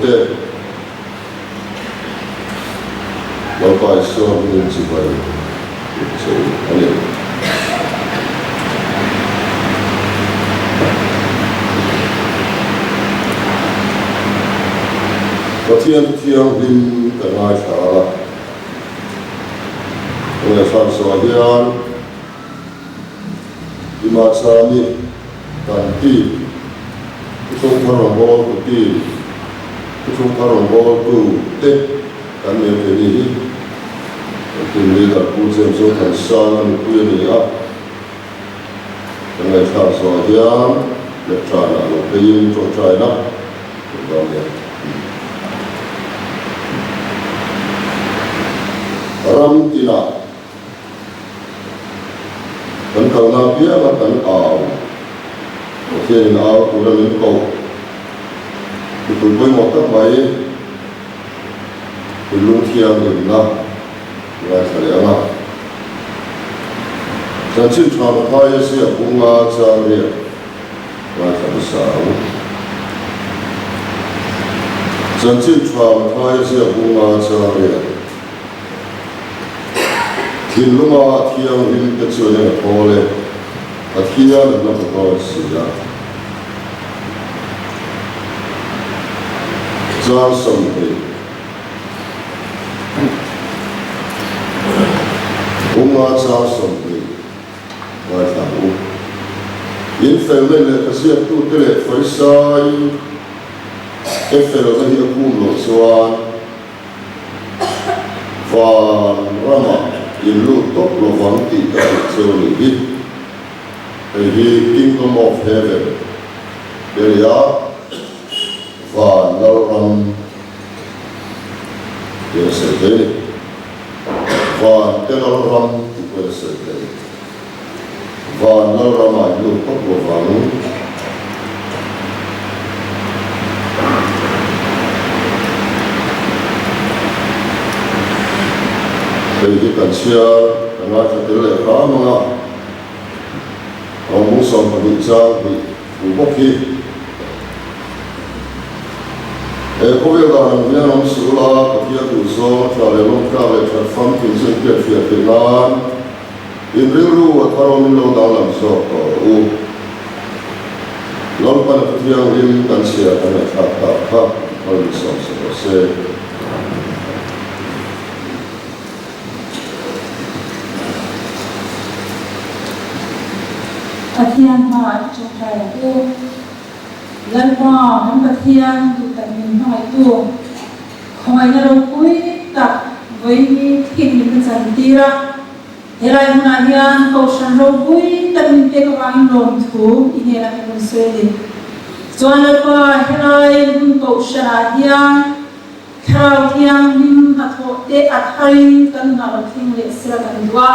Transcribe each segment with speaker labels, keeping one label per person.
Speaker 1: te Lalpa Isua hmingin chibai uk che u a ni. Pathian Thianghlim ka ngaithla a, ka ngaihhlan zawh hian Imachami kan ti, Thuthlung thar rawngbawltu ti, Thuthlung thar rawngbawltu te kan nei thei ni hi kan team leader Pu James Zothansanga nupui a ni a, kan ngaihthlak zawh hian lecture-ah lo pheiin tawngtaina kan dawn nia. Ram tinah Kan kalna apianga kan au, Pathianin au tura min koh mipui pawimawh tak mai thinlung thianghlimna ngaithla leh ang a. Chanchin tha Mathaia ziak bunga chang riak ngaithla hmasa ang. Chanchin tha Mathaia ziak bunga chang riak. Thinlunga thianghlim te chuan eng a thawl e, Pathian an la hmu dawn si a. Chang 20 Bunga chang 20 ngaithla ang u. In felna lehkha ziaktute leh Farisai te felna hi a kum loh chuan, Van ramah in lut tawp lovang tih ka hrilh cheu a nih hi. Hei hi Kingdom of Heaven te a ni a, Van Lalram tih a sawi thei a ni. Van te Lalram tih pawhin a sawi thei. Van Lalramah in lut tawp lovang. Hei hi kan chhiar kan ngaithla tel leh hram ang a, Rawng 12 chang hnih thu bawk hi. He khawvel dan ang hian awm suh ula, Pathian duhzawng a tha leh lawmtlak leh that famkim chu inhriatfiah theih nan, In rilru a thar awmin lo danglam zawk tawh rawh u. Lalpan a Pathianghlim kan chhiar kan ngaihthlak tak kha mal min sawm sa rawh se.
Speaker 2: Pathian hmaah i tawngtai ang u. Lalpa kan Pathian duh tak min hmangaihtu, khawngaihna ropui tak vawi thik min la chantir a. Helai hmunah hian Kohhran ropui tak min pek avangin lawmthu i hnenah ka rawn sawi a ni. Chuan Lalpa, helai hmun Kohhranah hian Thlarau Thianghlim hnathawh te a tharin kan nunah lo thleng leh sela kan duh a.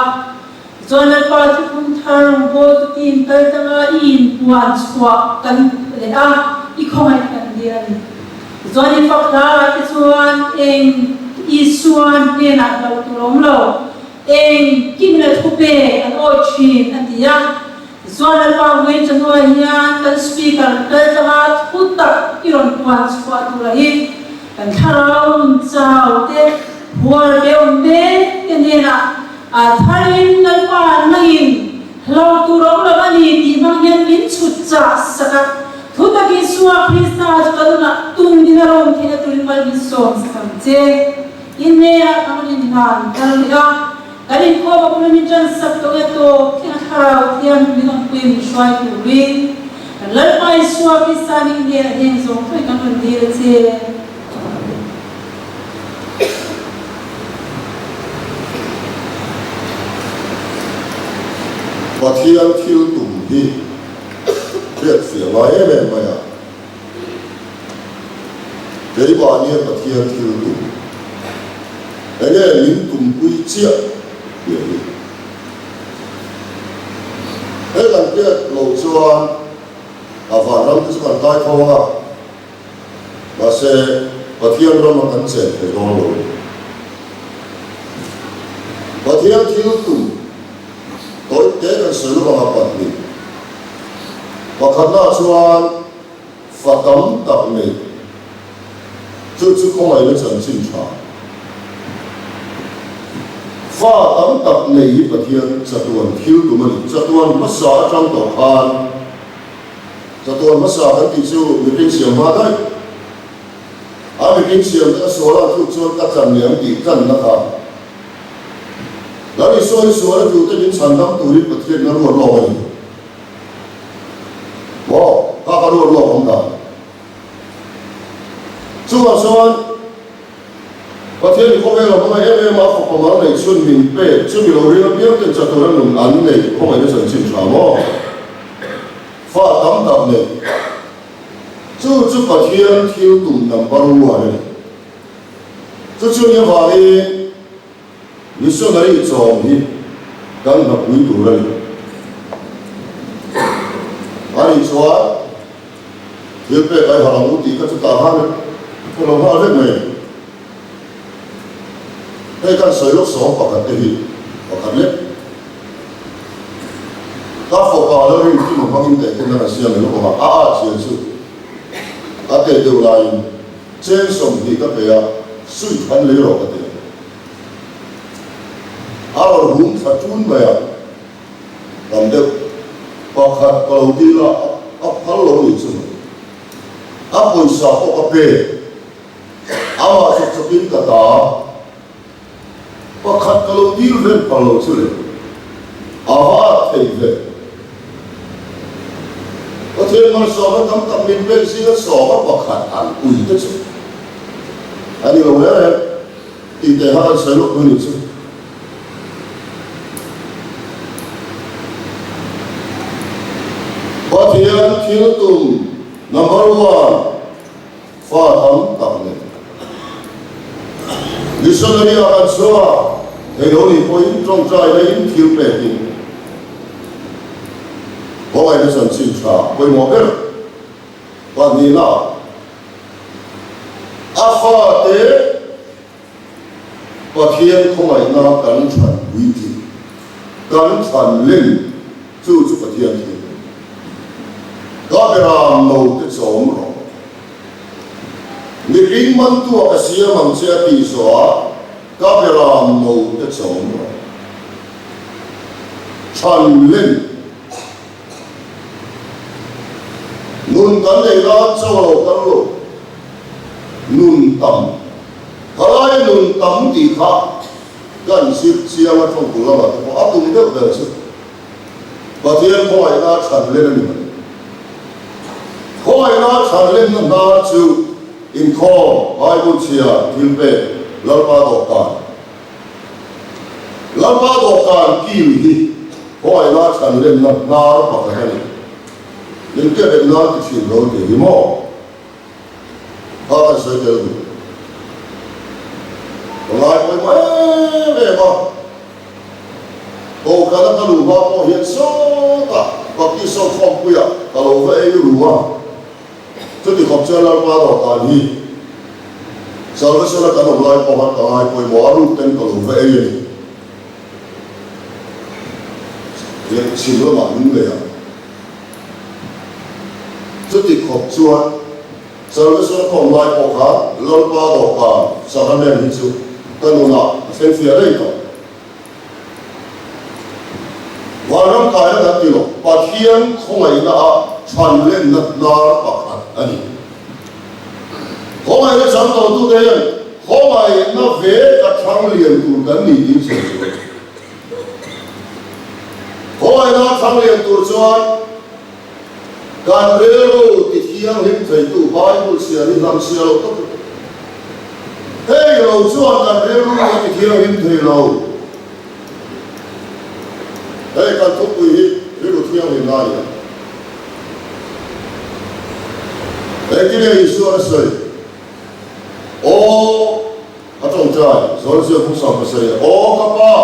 Speaker 2: Chuan Lalpa thuphung thar rawngbawltu team kal tanga i inpuan chhuah kan duh leh a, i khawngaih kan dil a ni. Chuan i fak hla te chuan eng Isuan hnenah hlauh tur a awm lo. Eng kim le thu pek an awi thin a ti a, tichuan Lalpa Wayne Chanoa hian kan speaker kal tlanga thu tak i rawn puan chhuah tura hi kan thlarau nun chau te huar te awm mek te hnenah a tharin Lalpa nangin hlo tur awm lo a ni tih hmang hian min chhut chah sak a, thu tak Isua Krista chu ka nunah tum din a rawm theihna turin mal min sawm sak ang che. Inneia kan rawn inhlan kal leh a, kan inkhawm a pawhin min ṭan sak tawh e tawp thleng a thlarau thiam min awmpui min hruai turin kan Lalpa Isua Krista hming hnenah heng zawng thawi kan rawn dil a che.
Speaker 1: Pathian thil tum hi hriatfiah ngai em em mai a. Keimahnia Pathian thil tum, enge min tumpui chiah tih a ni. He kan hriat loh chuan a vanram te chu kan kai thawng a, mahse Pathian rama kan chen thei dawn lo. Pathian thil tum tawih te kan sawi lovang a pahnih. Pakhatna chuan fa tam tak nei. Chu chu khawngaihna chanchin tha. Fa tam tak nei hi Pathian chatuan thil tum a ni. Chatuan hmasa atang tawh khan, chatuan hmasa kan tih chu mihring siam hma daih. A mihring siam te a sual a tluk chuan ka chan leh ang tih tlanna kha. Lal Isua hi sual a tlu te min chhan dam turin Pathian in a ruat lawk a ni. Maw? Kha ka ruat lawk ang dan. Chuvang chuan Pathian in khawvel a hmangaih em em a, a fapa mal neih chhun min pek chu mi lo ring apiang ten chatur a nun an neih khawngaihna chanchin tha maw? Fa tam tak neih. Chu chu Pathian thil tum number one a ni. Chu chu nia vangin missionary chawm hi kan hnapui tur a ni. A nih chuan Thil pek ai harh ang u tih kha chutah khan ka lo nghal vek mai. Hei kan sawi lawk sawm pakhat te hi pakhat lek. Ka fapa lo rin kim a hmangin teh khin a siam leh lawk ang a, a at chian chu a teh deuh laiin cheng 20 ka pe a, suit han lei rawh ka ti a. A rawn hum thla ṭun mai a. Tam deuh pakhat ka lo dil a, a phal lo nih chu mai. A pawisa pawh ka pe, amah chawp chawpin ka ta. Pakhat ka lo dil vel phal lo chu le, a va at thei ve. Pathian malsawmna tam tak min pek zinga sawma pakhat an ui te chu a ni lo reng reng tih teh kha kan sawi lawk mai nih chu. Pathian thil tum number one fa tam tak nei. Missionary ah kan chhuak thei lo nih pawhin tawngtai laiin thil pekin khawngaihna chanchin tha pawimawh ber pahnihna a fate Pathian khawngaihna kan chhan puitling, kan chhan len chu chu Pathian thil a ni. Ka beram no te chawm rawh. Mihring mantua ka siam ang che a tih zawhah ka beram no te chawm rawh. Chhan len. Nun kan nei nan chaw lo kal lo. Nun tam. Khalai nun tam tih kha kan zir chiang a tawngtu lamah te pawh a tum deuh ber chu Pathian khawngaihna a chhan len a ni mai. Khawngaihna a chhan lenna hnar chu inkhawm, Bible chhia, thilpek, Lalpa dawhkan. Lalpa dawhkan kil hi khawngaihna a chhan lenna hnar pakhat a ni. Min tiat eng nan ti thin lo tih hi maw? Kha kan sawi tel duh. Ka ngai pawimawh em em a, Kohhrana ka luh hma pawh hian sawtah Baptist ho khawmpuiah ka lo va ei ru a, chuti khawp chuan Lalpa dawhkan hi Salvation-a kan awm lai pawha ka ngai pawimawh a, ruk ten ka lo va ei a ni. Leh chhim lamah lung lei a. Chuti khawp chuan Salvation khawm lai pawh kha Lalpa dawhkan sacrament hi chu ka nunah a thleng fiah reng tawh. Vanram kaina kan ti lo, Pathian khawngaihna ah chhanlenna hnar pakhat a ni. Khawngaihna chang tawhtute hian khawngaihna ve ka thlang lian tur kan ni tih sawi tur a ni. Khawngaihna thlang lian tur chuan kan rilru ti thianghlim theitu Bible chhiar hi hlam chhiar lo tak a ni. Hei lo chuan kan rilru a ti thianghlim thei lo. Hei kan thupui hi rilru thianghlim na a ni a. Engtin nge Isuan a sawi? Aw! A tawngtai, Zawlzia Phung 70, Aw ka Pa,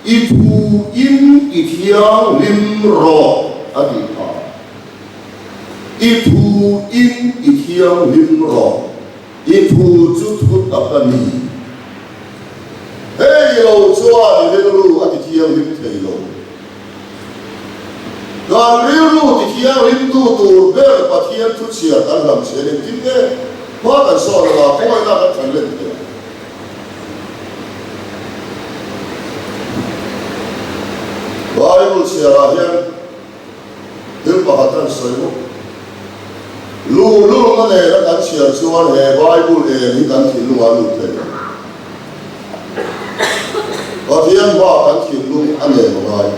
Speaker 1: i thu in i thianghlim rawh a tih kha. I thu in i thianghlim rawh, i thu chu thu tak a ni. Hei lo chuan i rilru a ti thianghlim thei lo. Kan rilru ti thianghlimtu tur ber Pathian thu chhiar kan hlam chhian engtin nge? Hma kan sawn anga khawngaihna kan than let thei ang. Bible chhiarah hian thil pakhat kan sawi bawk. Luhlulna nena kan chhiar chuan he Bible eng hi kan thinlungah a lut thei lo. Pathian hma kan thinlung a nem a ngai.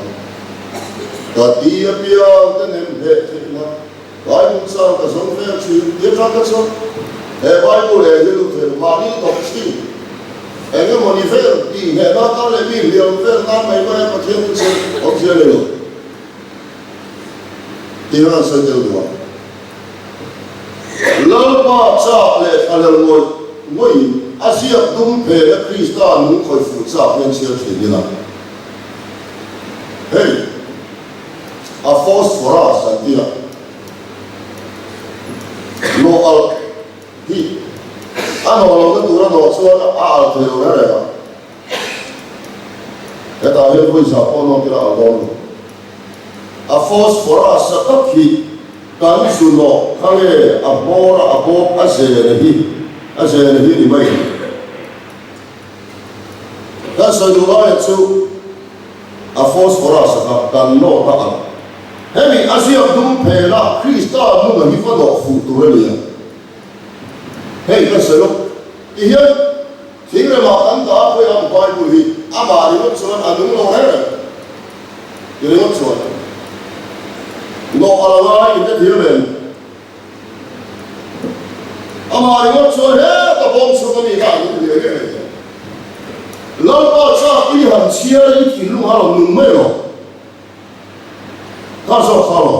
Speaker 1: Ka ti apiang te nem hleh theihna Bible chuan ka zawng vel thin ti atang ka chuan he Bible eng hi lut thei lo. Mahni tawp thin eng emaw ni vel tih hnehna atan leh mi hliam vel nan mai mai a Pathian chu awm thei a ni lo. Tih an sawi tel duh a. Lalpa chak leh thlalel ngawih ngawihin a ziak dum phena Krista nung khawih fuh chak hian chhiar thin ila. Hei, a phosphorus an ti a, nawh alh hi a nawh lohna tura nawh chuan a alh thei lo reng reng a. Hetah hian vawi za pawh nawt ila a dawn lo. A phosphorus a tak hi kan zu nawh kha nge a hmawr a a bawk a zene hi a zene hi ni mai. Kan sawi duh laia chu a phosphorus a kha kan nawt a ang. Hemi a ziak dum phela Krista nunga hi va nawh fuh tur a ni a. Hei kan sawi lawk tihian Thingremah kan dah a khawi ang Bible hi amah ringawt chuan a nung lo reng reng ti ringawt chuan nawh a la ngai in te thiam em? Amah ringawt chuan heta bawm chhung ami kha a nung hle nge nei tawh. Lalpa chak i han chhiar i thinlung a rawn nung mai lo. Ka zawk kha lo.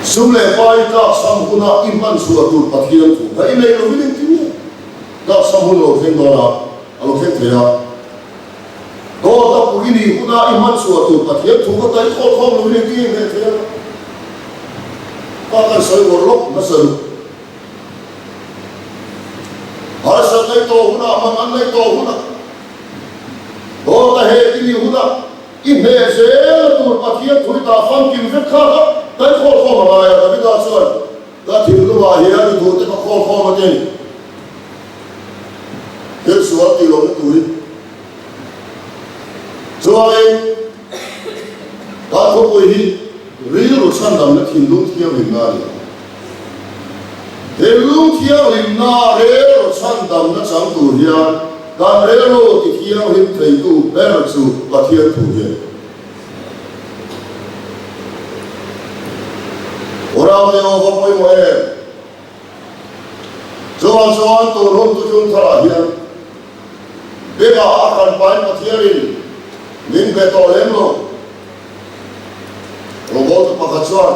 Speaker 1: Sum leh pai tlak sam huna i hman chhuah tur Pathian thu kha i nei lovin engtin nge tlak sam hun a lo thleng dawn a, a lo thleng thei a. Dawt a pui nih huna i hman chhuah tur Pathian thu kha tai khawlh khawm lovin engtin nge hmeh thei a. Ka kan sawi uar lawk hmasa luh. Harsat nei tawh hunah, mangan nei tawh hunah, dawt a heh timi hunah i hneh zel tur Pathian thui tah famkim vek kha kha kan khawlkhawm a ngai a. Davida chuan, Ka thinlungah hian i duhte ka khawlkhawm a ti a ni. Thil sual tih lohna turin. Chuanin, kan khawpui hi rilru chhandamna thinlung thianghlimna a ni a. Thinlung thianghlimna rilru chhandamna chang tur hian kan rilru ti thianghlim theitu ber chu Pathian thu hi a ni. Unau Jehovah pawimawh em? Chuvang chuan tun hun tuchung tharah hian Bengah a hran pain Pathianin min be tawh lem lo. Robawltu pakhat chuan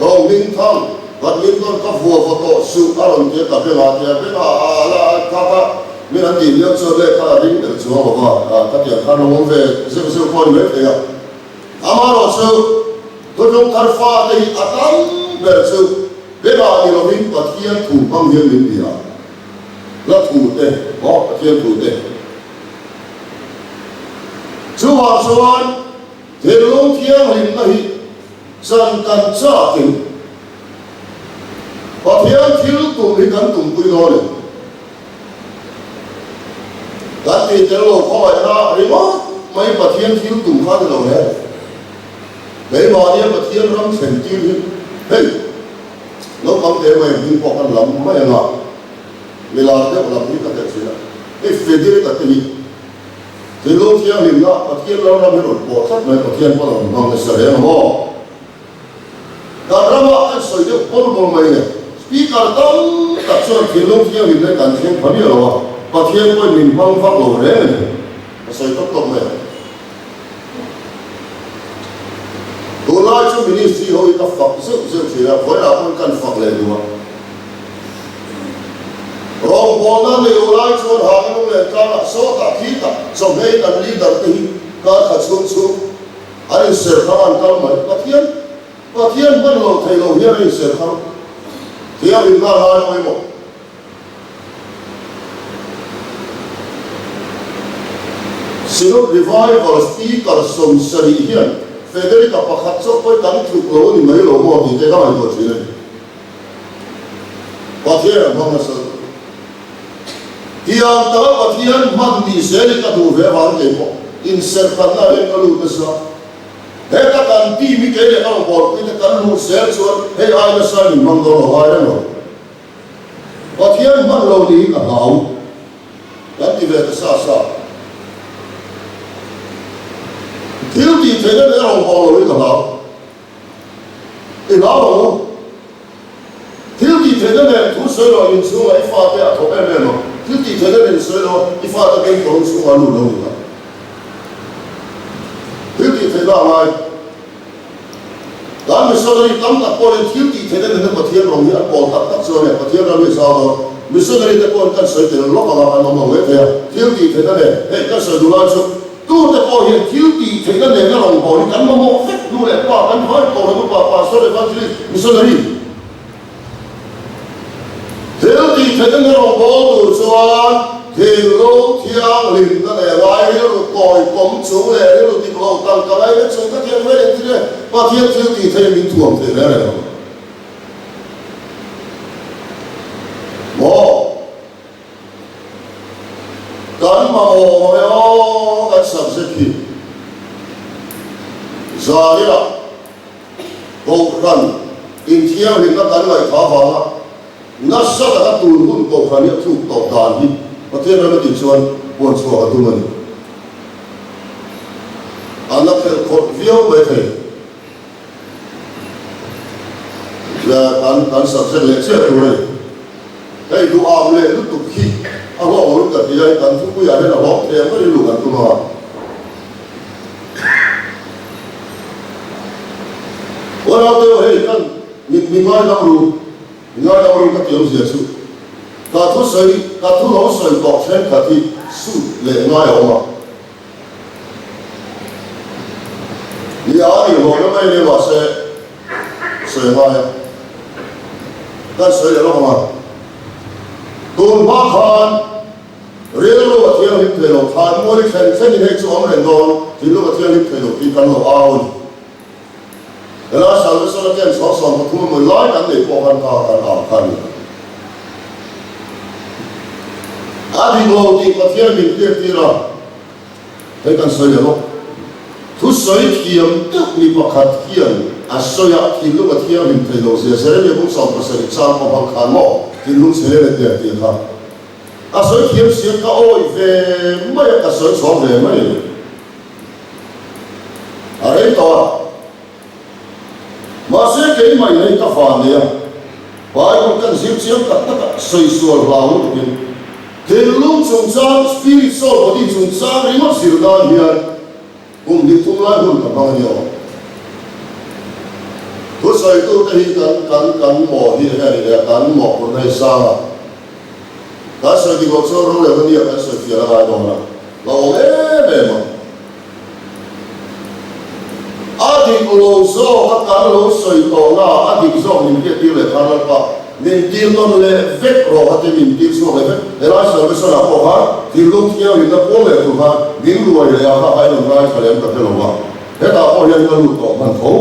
Speaker 1: Rohming thang badminton ka vua vaw tawh suh a rawn ti a, ka bengah a ti a, bengah a la a kha kha min an tih hliam chuan lehkha a ring tel chuang lo va, ka tiang khan lo awm ve zeuh zeuh pawh a ni mai thei a. Amaherawh chu thutlung thar fate hi a tam ber chu bengah ni lovin Pathian thu hmang hian min bia a. Hla thu te maw Pathian thu te. Chuvang chuan thinlung thianghlimna hi chan kan chakin Pathian thil tum hi kan tumpui dawn em? Kan tih tel lo khawngaihna ringawt mai Pathian thil tum kha ni lo hle. Keimahnia Pathian ram thlen tir hi hei naupang te mai hming pawh kan lam mai anga milar deuh lam hi ka telh thin a, hei Federika te hi thinlung thianghlimna Pathian lo ram hi rawn pawh tlat mai Pathian pawn a rawn hmang nasa reng a maw? Kan ramah kan sawi deuh bawl bawl mai le. Speaker tam tak chuan thinlung thianghlimna hi kan thleng pha miah lo a, Pathian pawhin min hmang vak lo reng a ni. Ka sawi tawp tawp mai ang. Tunlai chu ministry ho hi ka fak zeuh zeuh thin a, vawilah pawn kan fak leh duh a. Rawngbawlna nei lo lai chuan Hangilung leh Tlangah sawtah khitah chawhmeiin an leader te hi kar khat chhung chhung An inser kha an kal mai. Pathian, Pathian hman lo thei lo hian an inser kha thianghlimna a lai pawimawh. Synod Revival Speaker 70 hian Federica pakhat chauh pawh hi kan tluk lo a ni mai lo maw tih te ka ngaihtuah thin a ni. Pathian an hmang nasa lutuk. Tiang taka Pathian hman ni zel hi ka duh ve avangin kei pawh inserhkanna ah hian ka lut nasa. Heta kan team hi kei leh ka rawn bawlpui te kan luh zel chuan hei ai nasa in hmang dawn lo ngai reng lo. Pathian hman lo ni hi ka hlau. Kan ti ve ta sa sa. Thil tih theihna leh rawn bawl lo hi ka hlau. I hlau ang u. Thil tih theihna nen thu sawi lo in chhungah i fate a thawk em em ang. Thil tih theihna nen sawi lo i fate beng tawng chhungah a lut lo ni ta. Thil tih theihna a ngai. Kan missionary tam tak pawhin thil tih theihna nena Pathian rawng hi an pawl tak tak chuan e, Pathian ram hi a zau dawn. Missionary te pawhin kan sawi tel lawk anga an awm lo mai thei a, thil tih theihna nen hei kan sawi duh lai chu tute pawh hian thil tih theihna nena rawng pawl hi kan mamawh vek nu leh pa kan vai tawh lo upa pastor evangelist missionary Thil tih theihna na rawn bawl tur chuan thinlung thianghlimna leh ngai rilru kawi kawm chung leh rilru dik lo tangka ngaina chung ka thiam vel engtin nge Pathian thil tih theih min thuam thei reng reng ang maw? Kan mamawh mang e aw kan subject hi Zahira Kohhran inthianghlimna kan ngaihthla avanga nasa taka tun hun Kohhran hi a tluk tawh dan hi Pathian ram a tih chuan puan chhuak a tum a ni. A la phelh khawlh viau mai thei. Kan kan subject leh chiah tur a ni. Hei duham leh lutuk hi a hlawk lo ka ti a, kan thupuiah hian a hlawk thei ang ber in luh kan tum a. Unaute aw hei kan mi mi ngaidam ru, mi ngaidam ru ka ti awmzia chu ka thusawi ka thu lo sawi tawh thenkhat hi sut leh ngai a awm a. Ni a nih hlawhna mai nia mahse sawi ngai a, kan sawi leh lawk ang a. Tun hma khan Rilru a thianghlim thei lo, thlan mual i thlen thlen in hei chu awm reng dawn, thinlung a thianghlim thei lo tih kan lo au a ni. Helai Salvation a ken chhuak 13 emaw lai kan neih pawh khan kha kan au kha a ni. A dik lo tih Pathian min hriat tir a, hei kan sawi leh lawk. Thusawi thiam deuh mi pakhat hian a sawi a, thinlung a thianghlim thei lo zia Jeremia bung 17 chang pawh hmang khan maw thinlung chhe leh der tih kha. A sawi thiam sia ka awih ve mai a, ka sawi chhuak ve mai a ni. A rei tawh a. Mahse keimah in hei ka fa nei a, Bible kan zir chiang tak tak a, sawi sual hlau lutukin thinlung chungchang, spirit, soul, body chungchang ringawt zir nan hian Kum hnih thum lai hun ka hmang a ni aw. Thusawitute hi kan kan kan mawh hi enge a ni leh a, kan mawhphurhna hi sang a. Kan sawi dik loh chuan rorelna nia kan sawi fiah a ngai dawn a, la awm em em a. A dik lo zawk a kan lo sawi tawhna a dik zawk min hriattir leh khan Lalpa min tir nawn leh vek rawh a ti min tir chhuak leh vek. Helai salvation ah pawh khan thinlung thianghlimna puang leh tur khan min ruai leh a kha a inawm ngai tha lem ka hre lo a, hetah pawh hian ka lut tawh hman tho.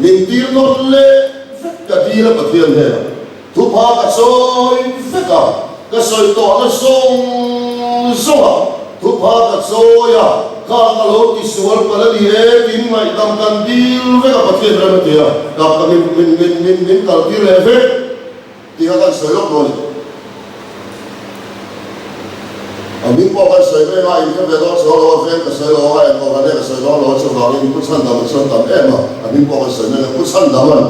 Speaker 1: Min tir nawn leh vek ka dil a Pathian hnenah thupha ka chawi vek a, ka sawi tawhna zawng zawng ah thupha ka chawi a, kha ka lo ti sual palh a ni e tin ngaihdam kan dil vek a Pathian ram a ti a, kap ka min min min min min kal tir leh vek tih kha kan sawi lawk dawn a ni. A hming pawh kan sawi mai a, inhre ve dawn chuang lo a, veng ka sawi lo a, engkaw kan e ka sawi dawn lo a, chuvangin Pu Chhandama chuan tam em a, a hming pawh kan sawi mai a, Pu Chhandama'n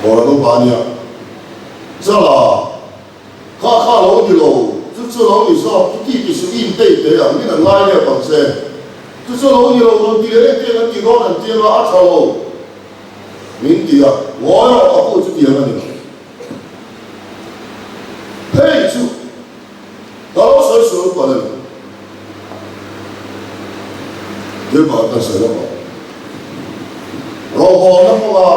Speaker 1: Kawra nupa a nia, Chala, kha kha lo ni lo, chu chu lo ni zawk, chu ti ti suh i intei teh ang, min an ngai lep ang che, chu chu lo ni lo, rawn ti leh engtiang an ti dawn an ti anga, a tha lo. Min ti a, ngawi rawh ka pu chu tiang a ni lo. Hei chu ka lo sawi sual palh a ni. Thil pakhat kan sawi lawk ang. Rawngbawlna kawnga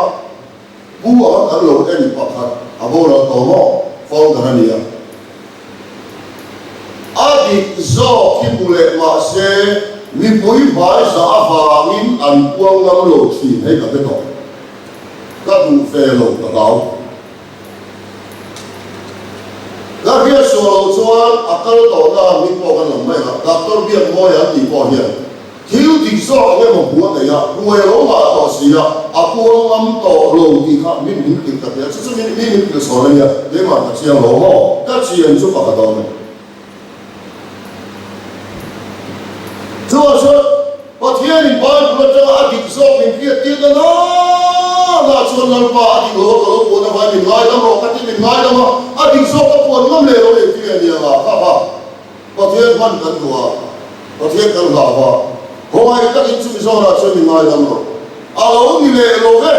Speaker 1: pu anga kan lo en pakhat a boral tawh maw? Founder a ni a. A dik zawk hi pu. hmu leh mah se mipui hmaizah avangin an puang ngam lo thin hei ka hre tawh. Ka duh ve lo ka hlau. Ka hriat suah loh chuan a kal tawhna a hming pawh kan lam mai ang a, Doctor Biakmawia an tih pawh hian thil dik zawk ang emaw hmu a nei a, hruai a lo ngah tawh si a, a puang ngam tawh lo tih kha min min hrilh ta hle a, chu chu min mi min hrilh sawn a nia, keimah ka chiang lo maw, ka chian chu pakhat a awm e. Chuvang chuan Pathianin Bible atanga a dik zawk min hriat tir ta na na chuan Lalpa a dik lo a ka lo puan avai min ngaidam rawh ka ti min ngaidam a, a dik zawk ka puan ngam leh lo engtin nge nia nga kha kha Pathian hman kan duh a, Pathian kan hlau a, khawngaih takin chumi zawnah chuan min ngaidam rawh. A lo ni leh lo ve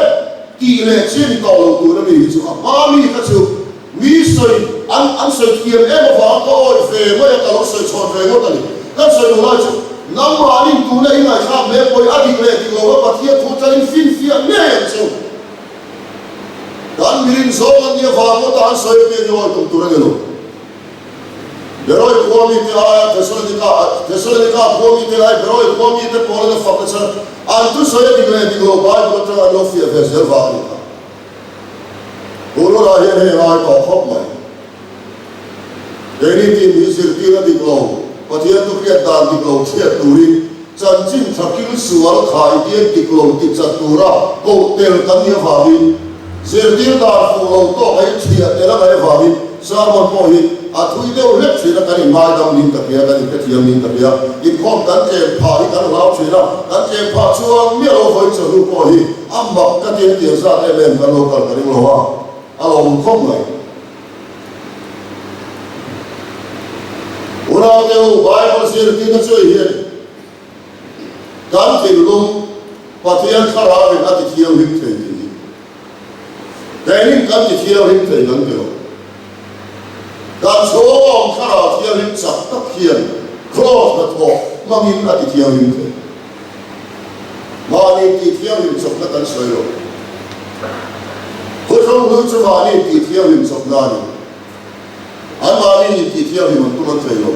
Speaker 1: tih leh chi ni tawh lo tur a mi hi chu a hma mi kha chu Mi sawi an an sawi thiam em avang ka awih ve mai a, ka lo sawi chhawn ve ngawt a ni. Kan sawi duh lai chu nangmahnin tuna i ngaihthlak mek pawhin a dik leh dik lo a Pathian thu tangin finfiah ngei ang chu. Kan mirin zawng an nih avang ngawta an sawi apiang hi awih tum tur a ni lo. Beroi khua mite aia Thessalonika Thessalonika khua mite ai Beroi khua mite pawlin a fak nasa an thusawi a dik leh dik lo Bible atanga an lo fiah ve zel vang a ni kha. Tun hunah hian hei a ngai tawh khawp mai. Keini team hi zirtir a dik lo, Pathian chu hriat dan dik lo chhiat turin chanchin tha kil sual khai dian dik lo ti chat tura koh tel kan nih avangin zirtir dan fuh lo tawk a inchhiah tel a ngaih avangin sermon pawh hi a thui deuh hlek thin a, kan inngaidam nin ka hria, kan inhrethiam nin ka hria. Inkhawm kan tlem phah hi kan hlau thin a, kan tlem phah chuan miah lo vawi chawhnu pawh hi A mak ka ti hetiang zat em em kan lo kal ka ring lo a, a lawm khawp mai. Unau te u, Bible zirtirna chu hei hi a ni. Kan thinlung Pathian thlarauin a ti thianghlim thei tih hi. Keinin kan ti thianghlim thei kan ti lo. Kan chhawng thlarau thianghlim chak tak hian Kraws hnathawh hmangin a ti thianghlim thei. Mahni tih thianghlim chawpna kan sawi lo. Khawthlang hlui chu mahni tih thianghlim chawpna a ni. An mahni in tih thianghlim an tum an thei lo.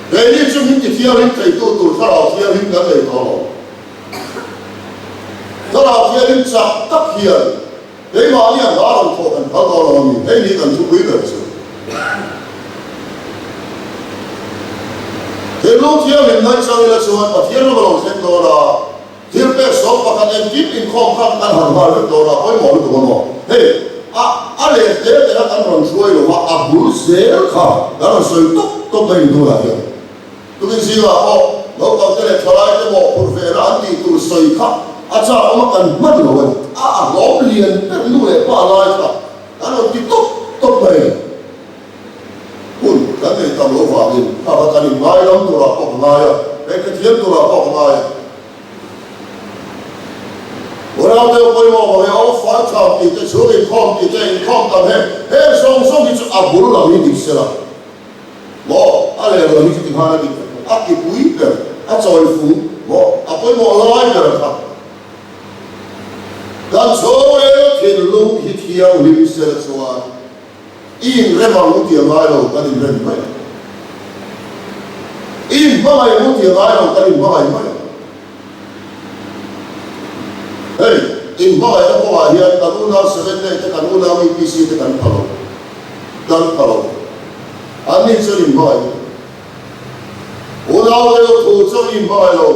Speaker 1: Keini chu min ti thianghlim theitu tur thlarau thianghlim kan nei tawh lo. Thlarau thianghlim chak tak hian keimahni a hla rawn thawh kan phal dawn lo a mi? Hei ni kan thupui ber chu. Thinlung thianghlim ngaih chang ila chuan Pathian ram a lo thleng dawn a, thil pek sawm pakhat engkim inkhawm kha kan han nghal vek dawn a, pawimawh lutuk a maw? Hei, a a leh hle te kha kan rawn hruai lo a, a bul zel kha kan rawn sawi tawp tawp mai ni tunah hian. Tukin zingah pawh naupangte leh thalaite mawhphurh vehna an tih tur sawi kha a chak awm a kan hman lo a ni. A a hlawm lian ber nu leh pa lai kha kan rawn ti tawp tawp mai a ni. Hun kan nei tam lo vangin kha kha kan inngai lam turah pawh ka ngai a, kan hrethiam turah pawh ka ngai a. Unaute pawimawh vang hi aw fai tham tih te, chhung inkhawm tih te, inkhawm tam he heng zawng zawng hi chu a bul lam hi dik sela. Maw? A leh lo hi chuti khan a dik vek lo. A ti pui ber, a chawi fung, maw? A pawimawh lai ber kha. Kan chhawrel thinlung hi thianghlim sela chuan i inrem ang u tih a ngai lo, kan inrem mai ang. I inhmangaih ang u tih a ngai lo, kan inhmangaih mai ang. Hei, inhmangaihna kawngah hian kan unau Seven Day te, kan unau UPC te kan pha lo. Kan pha lo. Anni chuan inhmangaih lo. Unau deuh thu chuan inhmangaih lo.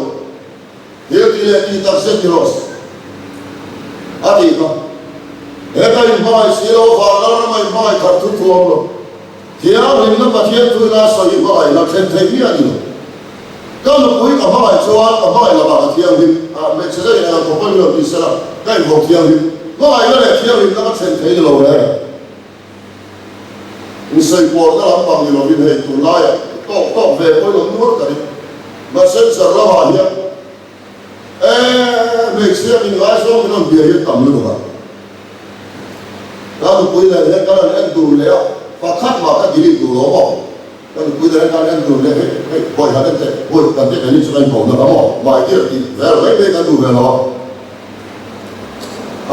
Speaker 1: Thil ti leh tih tak zet ni rawh se. A tih kha. Heta inhmangaih si lo, van lal rama inhmangaih khat thu thu awm lo. Thianghlimna Pathian thu ila sawi hmangaih la thlen theih miah ni lo. Ka nupui ka hmangaih chuan ka hmangaih lakah ka thianghlim a, hmeichhe zaiin eng ang khawp pawhin lo ti sela ka inhawk thianghlim. Hmangaihna leh thianghlimna ka thlen thei ni lo reng. Insawipuarna lampang ni lovin hei tunlaiah tawk tawk ve pawhin awm nual ka ring. Messenger lamah hian Eeh hmeichhia min ngaizawng min rawn bia hi a tam lutuk a. Ka nupui nen hian kan han en dur leh a, pakhat mah ka delete duh lo maw? Ka nupui nen hian kan han en dur leh hei hei bawi han en teh, bawi kan teh keini chu kan inko na ka maw? Mai tir tih vel mai mai kan duh ve lo a.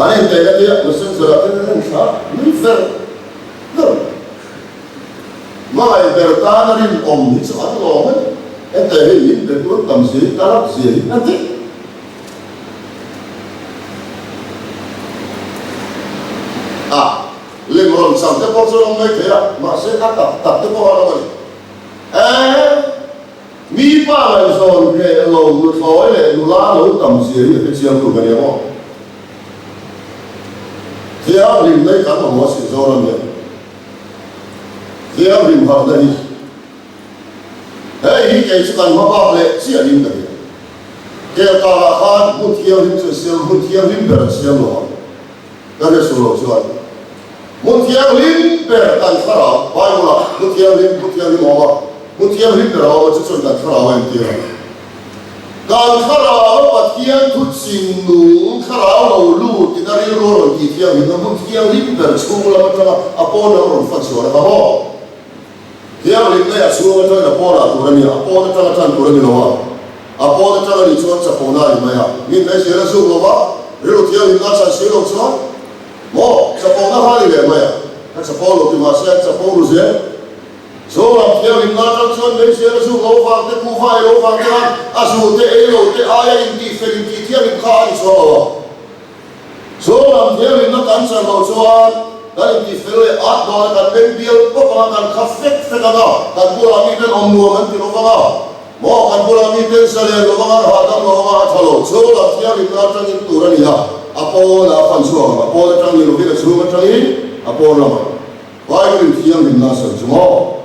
Speaker 1: An en teh ka tia messenger ah ten an en thla nui fer fer. Hmangaih ber tana rinawm hi chu an lawm a ni. Heta hei in pe tur tam zia hi ka rap zia hi a dik. A lem rawn chang te pawh chu a awm mai thei a, mahse a tak tak te pawh a lo a ni. Eeh! Mi pa ngaihzawn hneh lo nuthlawi leh nula lo tam zia hi a hrechiang tur ka nia maw? Thianghlim mai kan awm asin Zoram hian. Thianghlim harhna hi hei hi kei chu kan hma bak leh chiah ning ka nia. Kelkangah khan hmun thianghlim chu an siam, hmun thianghlim ber an siam lo ang. Ka hre suh lo chuan hmun thianghlim ber kan thlarau, Bible ah hmun thianghlim, hmun thianghlim a awm a, hmun thianghlim ber a awm a, chu chuan kan thlarau a entir a. Kan thlarau a Pathian thu ching nung thlarau lo lut in a rilru a rawn tih thianghlim a, hmun thianghlim ber chhung lam atanga a pawn lam rawn fan chhuah reng a maw? Thianghlim daih a chhung atangin a pawnah tur a ni a, a pawn atanga tan tur a ni lo a, a pawn atang a nih chuan chapona a ni mai a, min hmeichhian a zuk lo va, rilru thianghlimna a chan si lo chuan maw chapona kha a ni leh mai a, ka chapo lo ti mahse an chapo ru zel. Zoram thianghlimna atang chuan hmeichhian a zuk lo vang te, kuhva ei lo vang te khan a zu te ei lo te aia intihfel intih thianghlim kha a ni chuang lo a. Zoram thianghlimna kan chan loh chuan kan intifel leh at dawn a, kan beng bial pawp ang a, kan kha fek fek ang a, kan bulah miten awm nuam an ti lo vang a, maw kan bulah miten sa len lo vang a, an hahdam lo vang a, a tha lo. Zoram thianghlimna atangin tur a ni a, a pawnah a fan chhuak ang, a pawn atang ni lovin a chhung atangin a pawn lamah Bible in thianghlimna a sawi chu maw?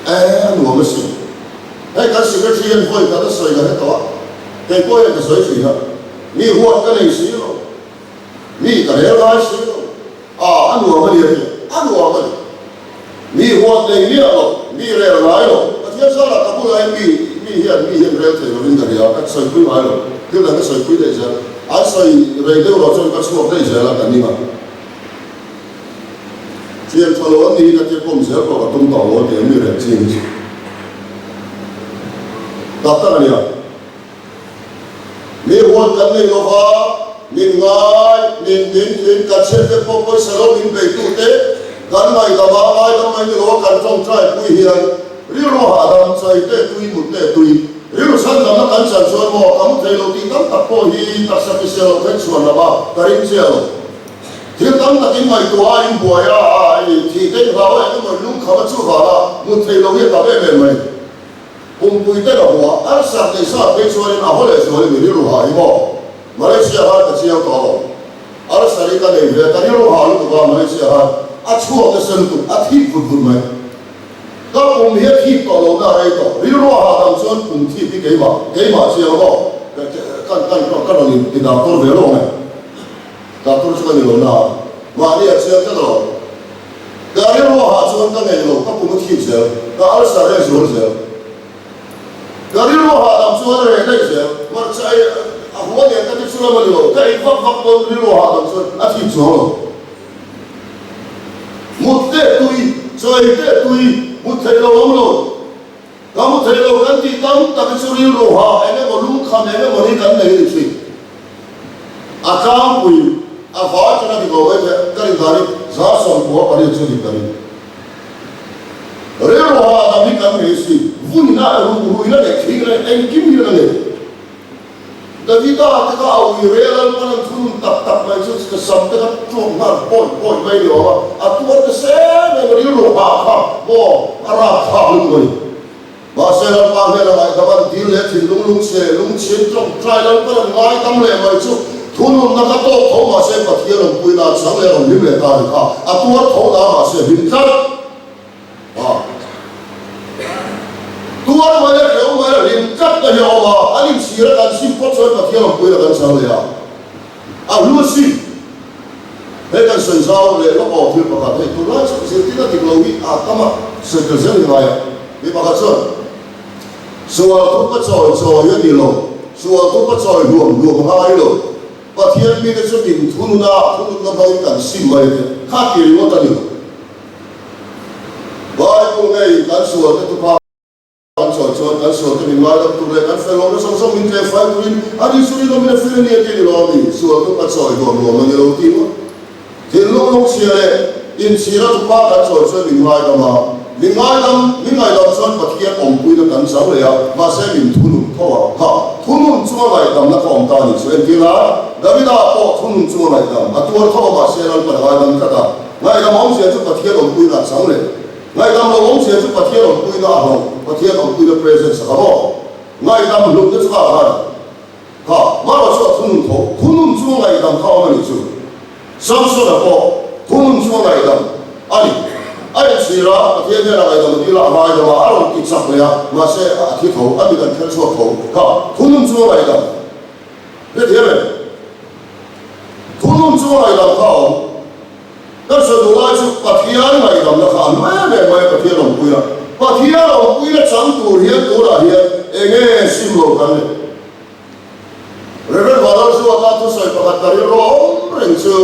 Speaker 1: Eh, a nuam asin. Hei kan secretary hian vawi khat a sawi ka hre tawh a, kei pawh hian ka sawi thin a, mi huat ka nei si lo, mi ka rel ngai si lo, ah, a nuam a ni a ti, a nuam a ni. Mi huat nei miah lo, mi rel ngai lo, Pathian zalah ka bulah hian mi, mi hian, mi hian rel thei lovin ka ria, ka sawipui ngai lo, thil dang ka sawipui daih zel, an sawi rei deuh loh chuan ka chhuak daih zel a, ka ning a. Thian tha lo an ni hi ka tia pawm zel pawh ka tum tawh lo a ti a mi reng ching hi chu tak tak a nia. Mi huat kan nei lo va, min ngai, min min min kan chhiat vek pawh pawisa lo min beitu te kan ngaihdam a, ngaidam mai ni lo a kan tawngtai pui hian rilru hahdam chai te tui mut te tui rilru chhandamna kan chan chuan maw ka mu thei lo tih tam tak pawh hi taksa hrisel lo khen chhuan lama ka ring chiah lo. Thil tam takin ngaihtuah a inbuai a, a i thih te i hlau a, engemaw i lungkham a chuvang a mut theih loh hi a tam em em mai. Pumpui ten a hua, arsa nei sa phei chuanin a haw leh zualin i rilru hah hi maw? Malaysia khan ka chiang tawh lo. Arsa hi ka nei ve, ka rilru hah lutuk a, Malaysia khan a chhuak nasa lutuk, a thip vut vut mai. Ka pum hi a thip tawh lo na a rei tawh, rilru a hahdam chuan pum thip hi keimah, keimah chiang maw? Ka ka ka rawn in ti doctor ve lo ang e. Doctor chu ka ni lo na, mahni a chiang tlat lo. Ka rilru a hah chuan ka ngei lo, ka pum a thip zel, ka ulcer reh zual zel. Ka rilru a hah dam chuan a reh daih zel, hmarcha ei a hua nen ka ti chu lam a ni lo, ka ei vak vak pawn rilru a hah dam chuan a thip chuang lo. Mut teh tui, chaw ei teh tui, mut theih lo awm lo. Ka mu thei lo kan tih tam tak hi chu rilru hah eng emaw lungkham eng emaw hi kan nei a ni thin. A tlangpui a vai chuan a dik lo mai thei a, ka rin dan hi 98 chu a dik ka ring. Rilru hah dam hi kan nei si, vunna ruhruina leh thihna engkim hian a nei. Davida te kha a ui rel a, luan an thunun tak tak mai chu ka sam te kha tuak nghal pawi pawi mai ni awm a, a tuar ta sem em a rilru hah kha maw a rap thlak lutuk a ni. Mahse Lalpa hmel a ngaihdam an dil leh thinlung lungchhe lungchhin tawngtai Lalpan an ngaidam leh mai chu thununna kha tawk tho mahse Pathian awmpuina a chang leh a rawn hlim leh ta a ni kha, a tuar tho na mahse a hlim tlat. Tuar mai a hreu mai a hlim tlat na hi a awm a, an inchhir a kan sim phawt chuan Pathian awmpui la kan chang leh a, a hlu a si. Hei kan sawi zau leh lawk aw thil pakhat hei tunlai chu zirtir a dik lo hi a tam a, sawi tel zel hi ngai a, mi pakhat chuan sual thu ka chawi chawi a ni lo, sual thu ka chawi hluam hluam a ngai lo, Pathian mite chu min thunun a, thununna hmangin kan sim mai a tia, kha ti ringawt a ni lo. Bible ngeiin kan sualte tupa kan chawi chuan kan sualte min ngaidam tur leh kan fel lohna zawng zawng min tlem fai turin a ni chu rinawmin a fir a ni a ti ni lo a mi? Sual tupa chawi nuam nuam a ni lo tih ngawt. Thinlung lungchhia leh inchhira tupa kan chawi chuan min ngaidam a. Min ngaidam, min ngaihdam chuan Pathian awmpuina kan chang leh a, mahse min thunun tho a. Kha, thunun chunga ngaihdamna ka awm ta a nih chu. Entirna, Davida pawh thunun chunga ngaihdam a tuar tho a, mahse Lalpan a ngaidam tlat a. Ngaihdam awmzia chu Pathian awmpuina a chang leh. Ngaihdam lo awmzia chu Pathian awmpuina a hlo, Pathian awmpuina presence a hlo. Ngaihdam hlutna chu kha khan kha, Mara chu a thunun tho, thunun chunga ngaihdam kha awm a nih chu. Samsona pawh thunun chunga ngaihdam a ni. A inchhir a, Pathian hian a ngaihdam a dil a, a ngaidam a, a rawn ti chak leh a, mahse a thi tho, a mit an kher chhuak tho kha, thunun chunga ngaihdam. Hrethiam em? Thunun chunga ngaihdam kha a awm. Kan sawi duh lai chu Pathian ngaihdamna kha a hnu em em mai a, Pathian awmpui a. Pathian awmpuina chang tur hian tunah hian enge sim lo kan ni? Rev. Vanlalzuata thusawi pakhat ka rilru a awm reng chu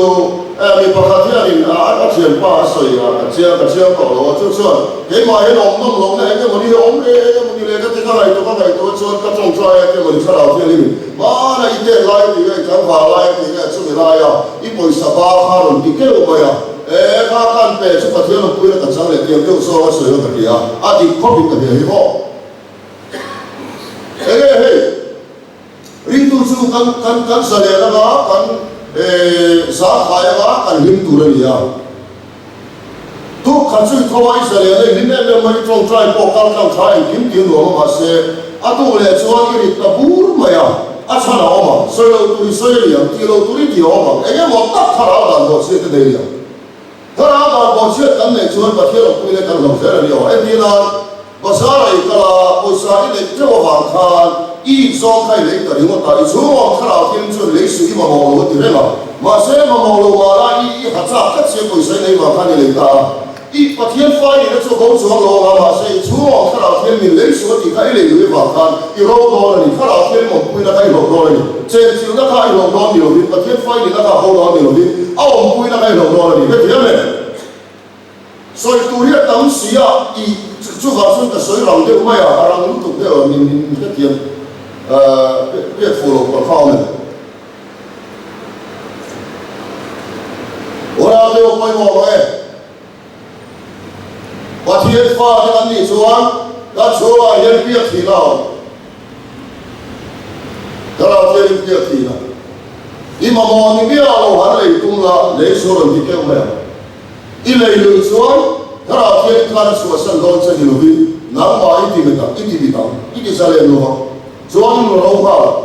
Speaker 1: mi pakhat hianin a thianpa a sawi a, ka chiang ka chiang tawh lo a, chu chuan keimah hian awm nawm lohna eng emawni hi a awm reng emawni le ka ti ka ngaihtuah ka ngaihtuah chuan ka tawngtai a emawni thlarau thianghlim in hmana i tet lai tih nge i tlangval lai tih nge chumi laia i pawisa ba kha rawn ti keuh mai a, e kha kan pe chu Pathian awmpuina ka chang leh tiang deuh zawng a sawi a ka ti a, a dik khawpin ka hria hi maw. Enge hei ringtu chu kan kan kan zalen anga kan zangkhai anga kan hlim tur a ni a. Tuk khat chu i tho a, i zalen a, i hlim em em a, i tawngtai pawh kal tlang tha engkim tih a nuam a mahse a tuk leh chuan i rit ta bur mai a, a chhan a awm ang, sawi lo tur i sawi a ni ang, tih lo tur i tih a awm ang, eng emaw tak thlarau dan bawh chhiat te nei a ni ang. Thlarau dan bawh chhiat kan neih chuan Pathian awmpui leh kan hlauh zel a ni aw. Entirnan, Bazar-ah i kal a, pawisa i neih teuh avang khan i inzawng kha i lei ta ringawt a, i chhungawm thlarau thil chuan lei suh i mamawh lo a ti reng a. Mahse, mamawh lo mahla i i ha chak tlat sia pawisa i nei vang khan i lei ta a. I Pathian fai nihna chu a bo chuang lo ang a, mahse i chhungawm thlarau thil min lei suh a tih kha i lei lui avang khan i ro dawn a ni. Thlarau thil mawmpuina kha i hlawh dawn a ni. Chenchilhna kha i hlawh dawn ni lovin, Pathian fai nihna kha a bo dawn ni lovin, a awmpuina kha i hlawh dawn a ni. Hetiang em? Sawi tur hi a tam si a, i chuvang chuan ka sawi rang deuh mai a, a rang lutuk deuh a, min min hrethiam pek fuh lo palh kha awm em? Ora deuh pawimawh ang e. Pathian fa te kan nih chuan kan chhungah hian biak thihna a awm. Thlarau thiangin biak thihna. I mamawh ni miah lo han lei tum la, lei chu rawn ti keuh mai ang. I lei luih chuan Thlarau Thiangin khan a chhuahsan dawn che ni lovin nangmah i ti mit ang, i ti mit ang, i ti zalen lo vang. Chuan i nula ro nghal ang.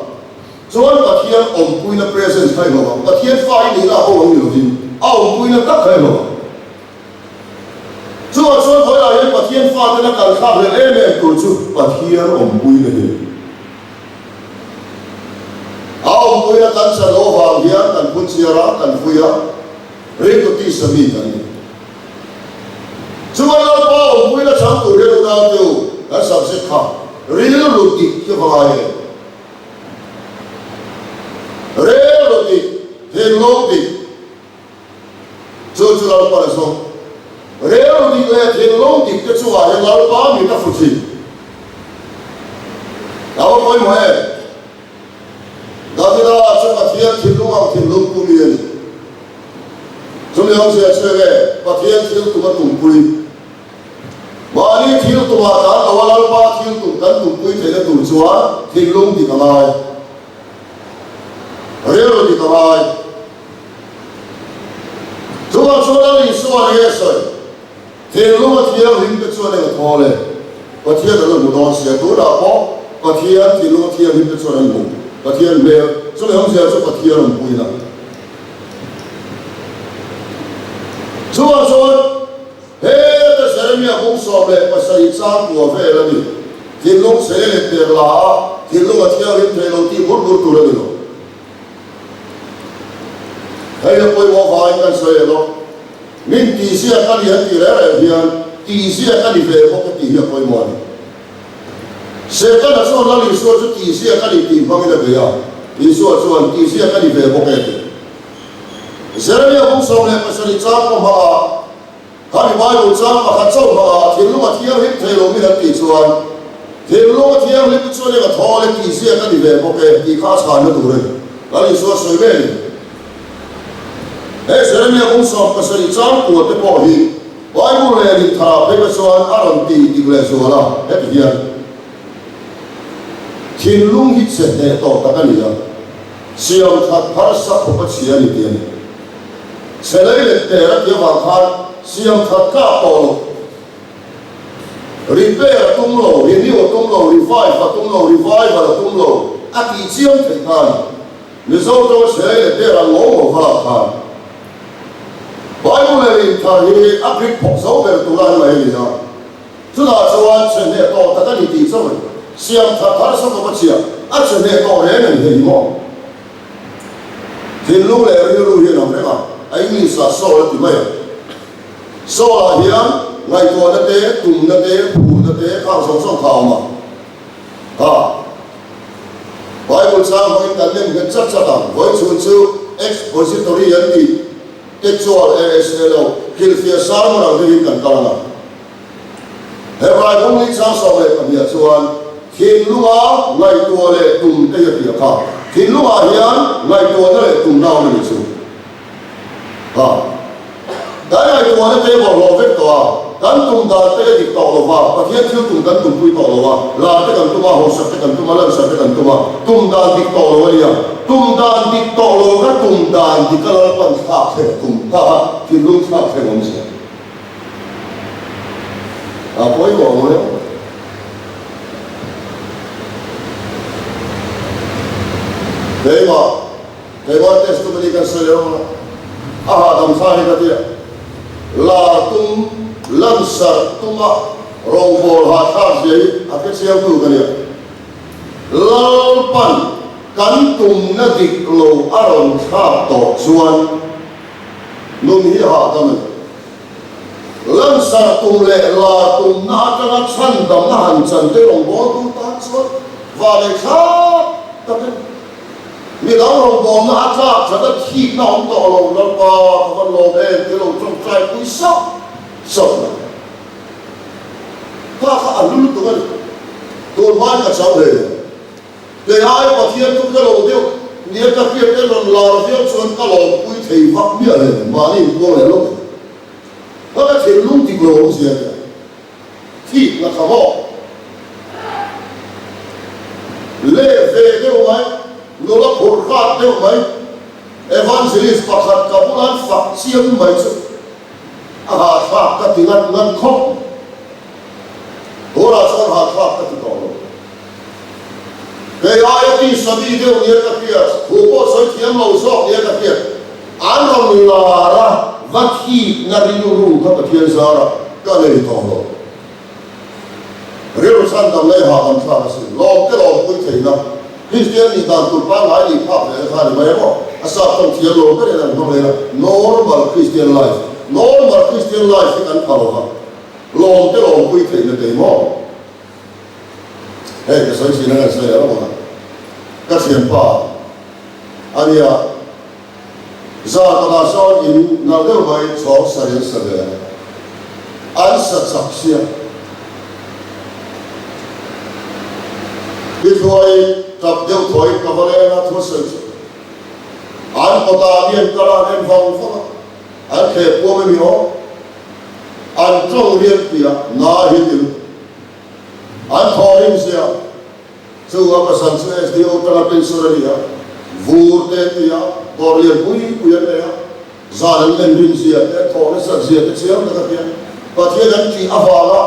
Speaker 1: Chuan Pathian awmpuina presence kha i hlawh ang. Pathian fa i nihna a ho ang ni lovin a awmpuina tak kha i hlawh ang. Chuvang chuan vawilah hian Pathian faten a kal thlak hlel em em tur chu Pathian awmpuina hi a ni. A awmpuina kan chan loh avang hian kan phunchiar a, kan vui a. Ringtu tisa mi kan ni. Chuan Lalpa awmpuina chang tur hian unau te u, kan subject kha rilru dik hi va ngai em? Rilru dik, thinlung dik, chu chu Lalpa le zawk. Rilru dik leh thinlung dik te chungah hian Lalpa mit a fu thin. A va pawimawh em? Davida chu Pathian thinlung ang thinlung pu mi a ni. Chumi awmzia chu enge? Pathian thil tum a tumpui. Mahni thil tumah tlan lo a Lalpa thil tum kan tumpui theihna tur chuan thinlung dik a ngai. Rilru dik a ngai. Chuvang chuan Lal Isua nih a sawi. Thinlung a thianghlim te chuan eng a thawl e? Pathian an la hmu dawn sia, tunah pawh Pathian thinlung a thianghlim te chuan an hmu. Pathian hmel, chumi awmzia chu Pathian awmpuina. Chuvang chuan heta Jeremia bung 17 chang kua vel a ni. Thinlung chhe leh per la a, thinlung a thianghlim thei lo tih bur bur tur a ni lo. Hei a pawimawh vangin kan sawi elo. Min tihziak a ni an tih reng reng hian tihziak a ni ve bawk e tih hi a pawimawh a ni. Setana chuan Lal Isua chu tihziak a ni tih hmangin a bei a, Isua chuan tihziak a ni ve bawk e a ti. Jeremia bung 17 chang pawh hmangah Khami Bible chang pakhat chauh hmangah thinlung a thianghlim thei lo min an tih chuan thinlung a thianghlim chuan eng a thawl e tihziak a ni ve bawk e tih kha a chhanna tur a ni. Lal Isua sawi ve a ni. He Jeremia bung 17 chang kua te pawh hi. Bible leh Rinthara phei kha chuan a rawn ti dik leh zual a, heti hian thinlung hi che hneh tawh tak a ni a, siam that harsa khawp a chhia a ni tih a ni. Chhe lei leh ter a tih avang khan siam that tlak tawh loh, repair a tum lo, renew a tum lo, revive a tum lo, revival a tum lo a tih chiang theih kha a ni. Mizo tawng chhe lei leh ter ang ngawng ngawng kha khan Bible leh Rinthar hi a Greek phawk zo ber tur an mai a ni a. Chutah chuan chhe hneh tawh tak a ni tih chauh a ni. Siam that harsa khawp a chhia, a chhe hneh tawh reng a ni hei hi maw? Thinlung leh rilru hi an awm reng a, a English ah soul a ti mai a. Soul ah hian ngaihtuahna te, tumna te, phurna te khang zawng zawng kha a awm a. Ha! Bible chang hmangin kan nem nghet chat chat ang. Vawi chhun chu expository an tih textual ASA lo hrilhfiah sermon ang deuhin kan kal ang a. Hebrai bung ni chang 12 ah chuan thinlunga ngaihtuah leh tum te hi a piah kha. Thinlungah hian ngaihtuahna leh tumna a awm a nih chu. Ha. Kan ngaihtuahna te bawlhhlawh vek tawh a, kan tum dan te a dik tawh lo va, Pathian thil tum kan tumpui tawh lo a, lar te kan tum a, hausak te kan tum a, lansar te kan tum a, tum dan dik tawh lo a nia. Tum dan dik tawh lo kha tum dan dik a Lalpan thlak thleng tum kha a thinlung thlak thleng awm sia. A pawimawh ang reng. Keimah. Keimah testimony kan sawi leh awm a, a hahdam thla hi ka tia. Lar tum, lansarh tuma rawngbawl hahthlak zia hi a hrechiangtu ka nia. Lalpan kan tumna dik lo a rawn thlak tawh chuan nun hi hahdam a ni. Lansarh tum leh lar tumna atanga chhandamna han chan te rawngbawltu tan chuan va leh thlak tak a ni. Mi dang rawngbawlna a tlak that a thikna awm tawh lo Lalpa ka van lawm em ti lo tawngtai pui sauh sauh la. Kha kha a hlu lutuk a ni. Tun hmain ka chau hle. Kei ai Pathian chu ka lo deuh nia ka hriat te rawn lar viau chuan ka lawmpui thei vak miah le mahni inpuang leh lawk e. Ka ka thinlung dik lo awm zia nia. Thik la kha maw? Leh ve deuh mai, nula phur hrat deuh mai, evangelist pakhat ka bulan fak chiang mai chu a hahthlak ka ti ngat ngat khawp. Tunah chuan hahthlak ka ti tawh lo. Kei aia tisa mi deuh nia ka hriat, thu pawh sawi thiam lo zawk nia ka hriat, an rawn lar a, va thikna rilru kha Pathian zarah ka nei tawh lo. Rilru chhan dam leh hahdam thlak a sin. Lawm te lawmpui theihna, Kristian nih dan tur pangngai nih phak ve kha a ni mai em aw? A sap tawng thiam lo berin an hmang leh a, normal Christian life, normal Christian life hi kan pha lo va, lawm te lawmpui theihna te hi maw? Hei ka sawi thin a kan sawi leh rawh a, ka thianpa a nia, zan kawtah sawn in nalh deuh mai chhawng sarih an sa ve a, an sa chak sia. I thuai tap deuh thuai ka va leng a thu a sawi chu an kawtah mi an kal a, an en vang vang a, an thleh puam emi aw, an tawng rian piah na hi ti lutuk. An thawhrim zia chu a pasal chu SDO tanga pension a ni a, vur te an ti a, dawr lian pui pui an nei a, zan an len rim zia te, an thawh nasat zia te chiang tak a hria. Pathian an tih avanga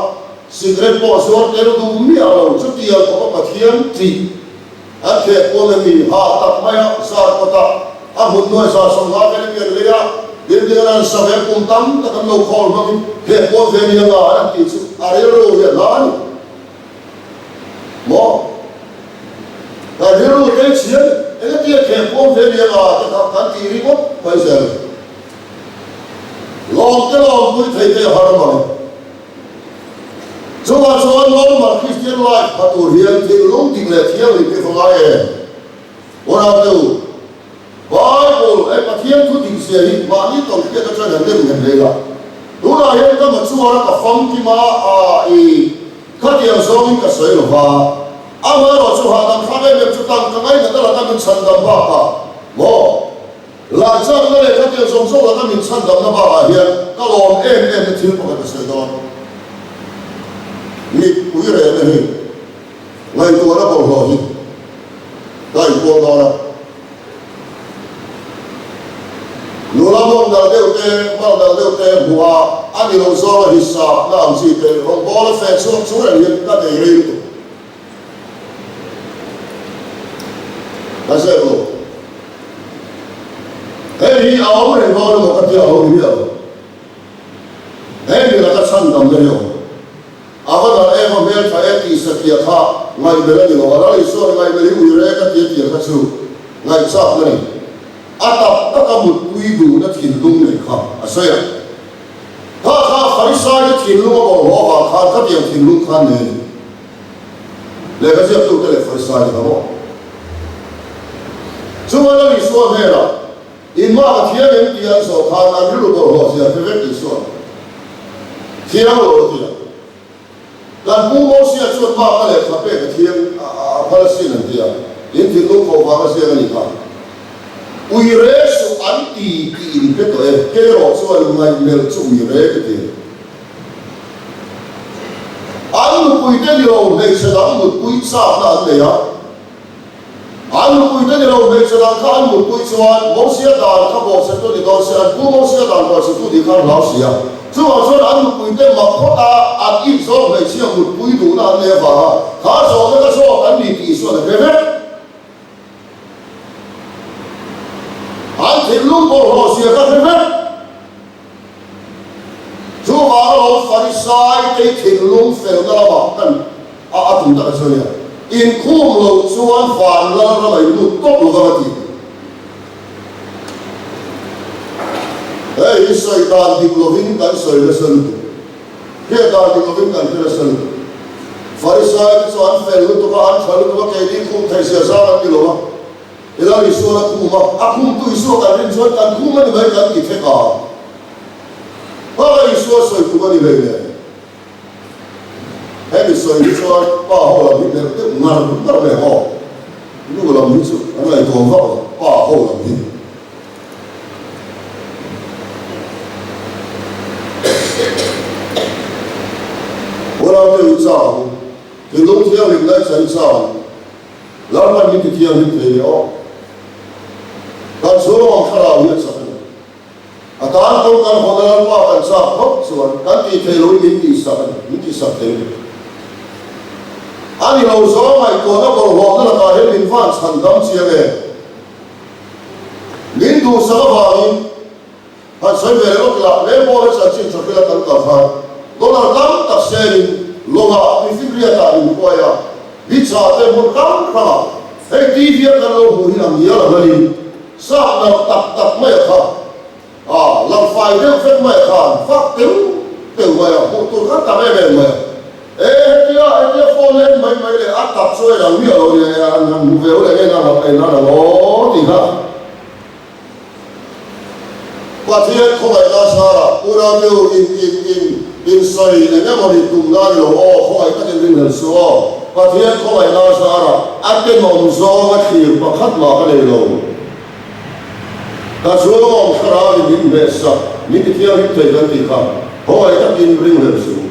Speaker 1: cigarette pawh zuar tel duh miah lo, chutiang khawpa Pathian tih an thleh kuam em ni? Ha tak mai a, zar kawtah a hmun nuai 150 vel in an lei a, building an han sa ve kum tam tak an lo khawl hmangin thleh kuam ve ni anga an han tih chu a rilru hi a hla a ni maw? Ka rilru te chhia ni, engatia thleh kuam ve ni anga te kha kan tih ringawt mai zel. Lawm te lawmpui thei te a har mai. Chuvang chuan normal Christian life pha tur hian thinlung dik leh thianghlim hi va ngai em? Unau te u, Bible eh Pathian thu dik zia hi mahni tawn hriat atang han nem nghet hlei la. Tunah hian ka machuara ka famkim a, a i khatiang zawngin ka sawi lo va, amaherawhchu hahdam thlak em em chu tang ka ngainat a la ka min chhandam bakah maw? Larchakna leh khatiang zawng zawng laka min chhandamna bakah hian ka lawm em em na thil pakhat ka sawi dawn. Mipui rehna hi ngaihtuahna bawlhhlawh hi ka inpuang dawn a. Nula mawng dal deuh te, mal dal deuh te hmuh a, a ni lo zawnga hisapna ang chi te rawngbawla feh chhuak chung reng hian ka nei rei lutuk. Ka zep lo. Hei hi a awm reng dawn emaw ka tia a lo ni miah lo. Hei mi laka chhandamna hi a awm. A va dal em a hmel tha e tih satliah kha ngaihbel a ni lo. A ral Isua'n ngaihbel hi ui re ka tia tia kha chu ngaihchakna ni. A tak taka mutpui duhna thinlung nei kha a sawi a. Kha kha Farisaite thinlung a bawlhhlawh avang khan khatiang thinlung khan nei a ni. Lehkha ziaktute leh Farisaite kha maw? Chuan Lal Isua hnenah, Inmah ka thiam em? tih an zawh khan an rilru bawlhhlawh zia hre vek Isua'n thiam lo a ti a. Kan pu Mosia chuan bak a lehkha pek a thiam a phal asin an ti a, in thinlung khawh vang a ziak a nih kha. Ui re suh an ti tih in hre tawh e, kei erawh chuan ngaihmelh chu ui re ka ti a ni. An nupuite ni lo hmeichhe dang mutpui chakna an nei a. An nupuite ni lo hmeichhe dang kha an mutpui chuan Mosia dan kha bawhchhetu ni dawn se, an pu Mosia dan bawhchhetu nih kha an hlau si a. Chuvang chuan an nupuite mak phawt a, an in zawng hmeichhia mutpui duhna an nei avanga kha zawhna ka zawk an ni tih Isua'n a hre vek. An thinlung bawlhhlawh zia ka hre vek. Chuvang alawm Farisai te thinlung felna lamah kan a a tum tak a chu ania. Inkhum loh chuan van lal ram a inlut tawp lo vang a ti. Hei hi sawi dan dik lovin kan sawi nasa lutuk. Hriat dan dik lovin kan hre nasa lutuk. Farisai te chu an fel lutuk a, an tha lutuk a, keini khum thei zia zang an ti lo a. Ila Isuan a khum a, a khumtu Isua kan rin chuan kan khum a ni mai kan ti thek a. Hmanga Isua sawi tum a ni hlei nen. Hemi sawi hi chuan pa ho lam hi berh deuh ngar ngar mai haw. Nu lam hi chu an ngaihtuah vak lo, pa ho lam hi. Unau te u chang, thinlung thianghlim lai chan chang. Lalpan min ti thianghlim thei leh aw. Kan chhung ang thlarau hi a chak a ni. A tan kawng kan hawn a Lalpa kan chak phawt chuan kan tih theih loin min tihsak a ni, min tihsak thei a ni. A ni lo zawng ngaihtuahna bawlhhlawhna lakah hian min van chhan dam chiang em? Min duhsak avangin han sawi ve leh lawk ila, Melbourne a chanchin tha hrila kan kal khan dollar tam tak senin lawngah tuifinriatah min hruai a, Bicha te hmun hrang hrangah hei TV a kan lo hmuh hi ang ngial ang a ni, sap nalh tak tak mai a kha, a lang fai deuh vek mai a khan fak teu teu mai a, hmuh tur khan tam em em mai a. E hetia hetia phone en mai mai leh a tak chu a inang miah lo a nia, an han hmu ve u leh nge nan han en nan ang aw tih kha. Pathian khawngaihna zarah unau deuh in in in in sawi eng emaw ni tum na ni lo aw, khawngaih takin ringhlel suh aw. Pathian khawngaihna zarah a tenawm zawng a thlir pakhat mah ka nei lo. Ka chhungawm thlarau in min hmehsak, min ti thianghlim thei kan tih kha khawngaih takin ringhlel suh.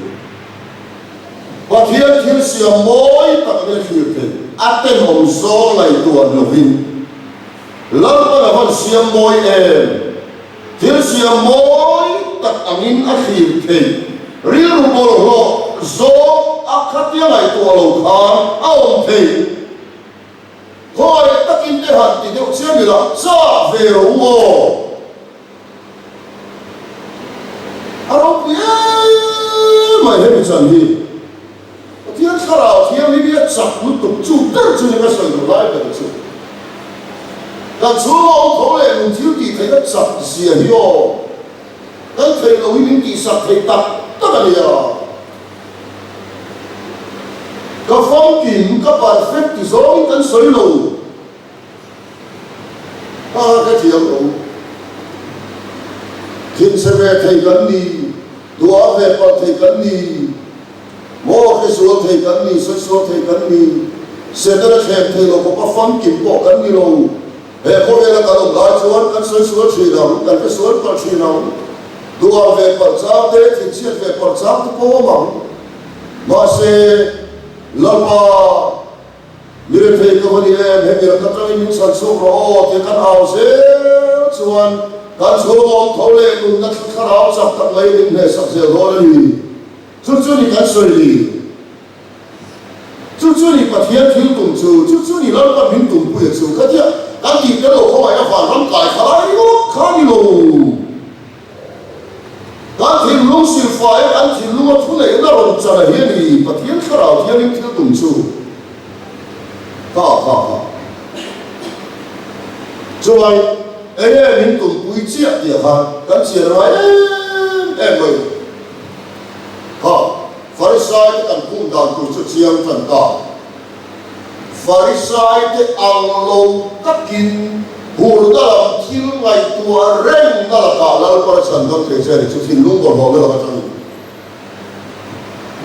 Speaker 1: Pathian thil siam mawi tak nia thlir thei a tenawm zawng ngaihtuah lovin. Lalpan a van siam mawi em? Thil siam mawi tak angin a thlir theih. Rilru bawlhhlawh zawng a khatia ngaihtuah lo khan a awm theih. Khawi takin te han ti deuh chiam ila, chak ve rawh u aw. A ropui em mai hemi chan hi. Pathian thlarau thianghlim hi a chak lutuk chu ber chu ni ka sawi duh lai ber chu. Kan chhunga awm tho leh nun thil tih theihna chak zia hi aw. Kan theih loh hi min tihsak theih tak tak a nia. Ka famkim, ka perfect ti zawngin kan sawi lo. Hma ka thiam lo. Thinchhe ve thei kan ni, duah ve palh thei kan ni, maw hresual thei kan ni, sawisual thei kan ni, Setana thlem thei lo khawpa famkim pawh kan ni lo. He khawvela kan awm lai chuan kan sawi sual thin ang, kan hre sual palh thin ang, duham ve palh chang te, thinchhiat ve palh chang te pawh awm ang. Mahse, Lalpa, mi rethei ka va ni em, hemi laka tangin min chhan chhuak rawh aw tia kan au zel chuan kan chhung awm tho leh nunna thlarau chak tak mai min hnehsak zel dawn a ni. Chu chu ni kan sawi ni. Chu chu ni Pathian thil tum chu, chu chu ni Lalpa min tumpuia chu. Khatia kan tih tel lo khawngaih a van ram kai kha lai ringawt kha ni lo. Kan thinlung silfai a kan thinlung a thu neihna rawn chan a hi a ni Pathian thlarau thiangin thil tum chu. Kha kha kha. Chuai enge min tumpui chiah tih khan kan chian ngai em em mai. Kha. Farisai te kan khum dan tur chu chiang tan ta. Farisai te ang lo takin hurna lam thil ngaihtuah reng na lakah Lalpara chhan dam thei che a ni chu thinlung bawlhhlawhna lam atangin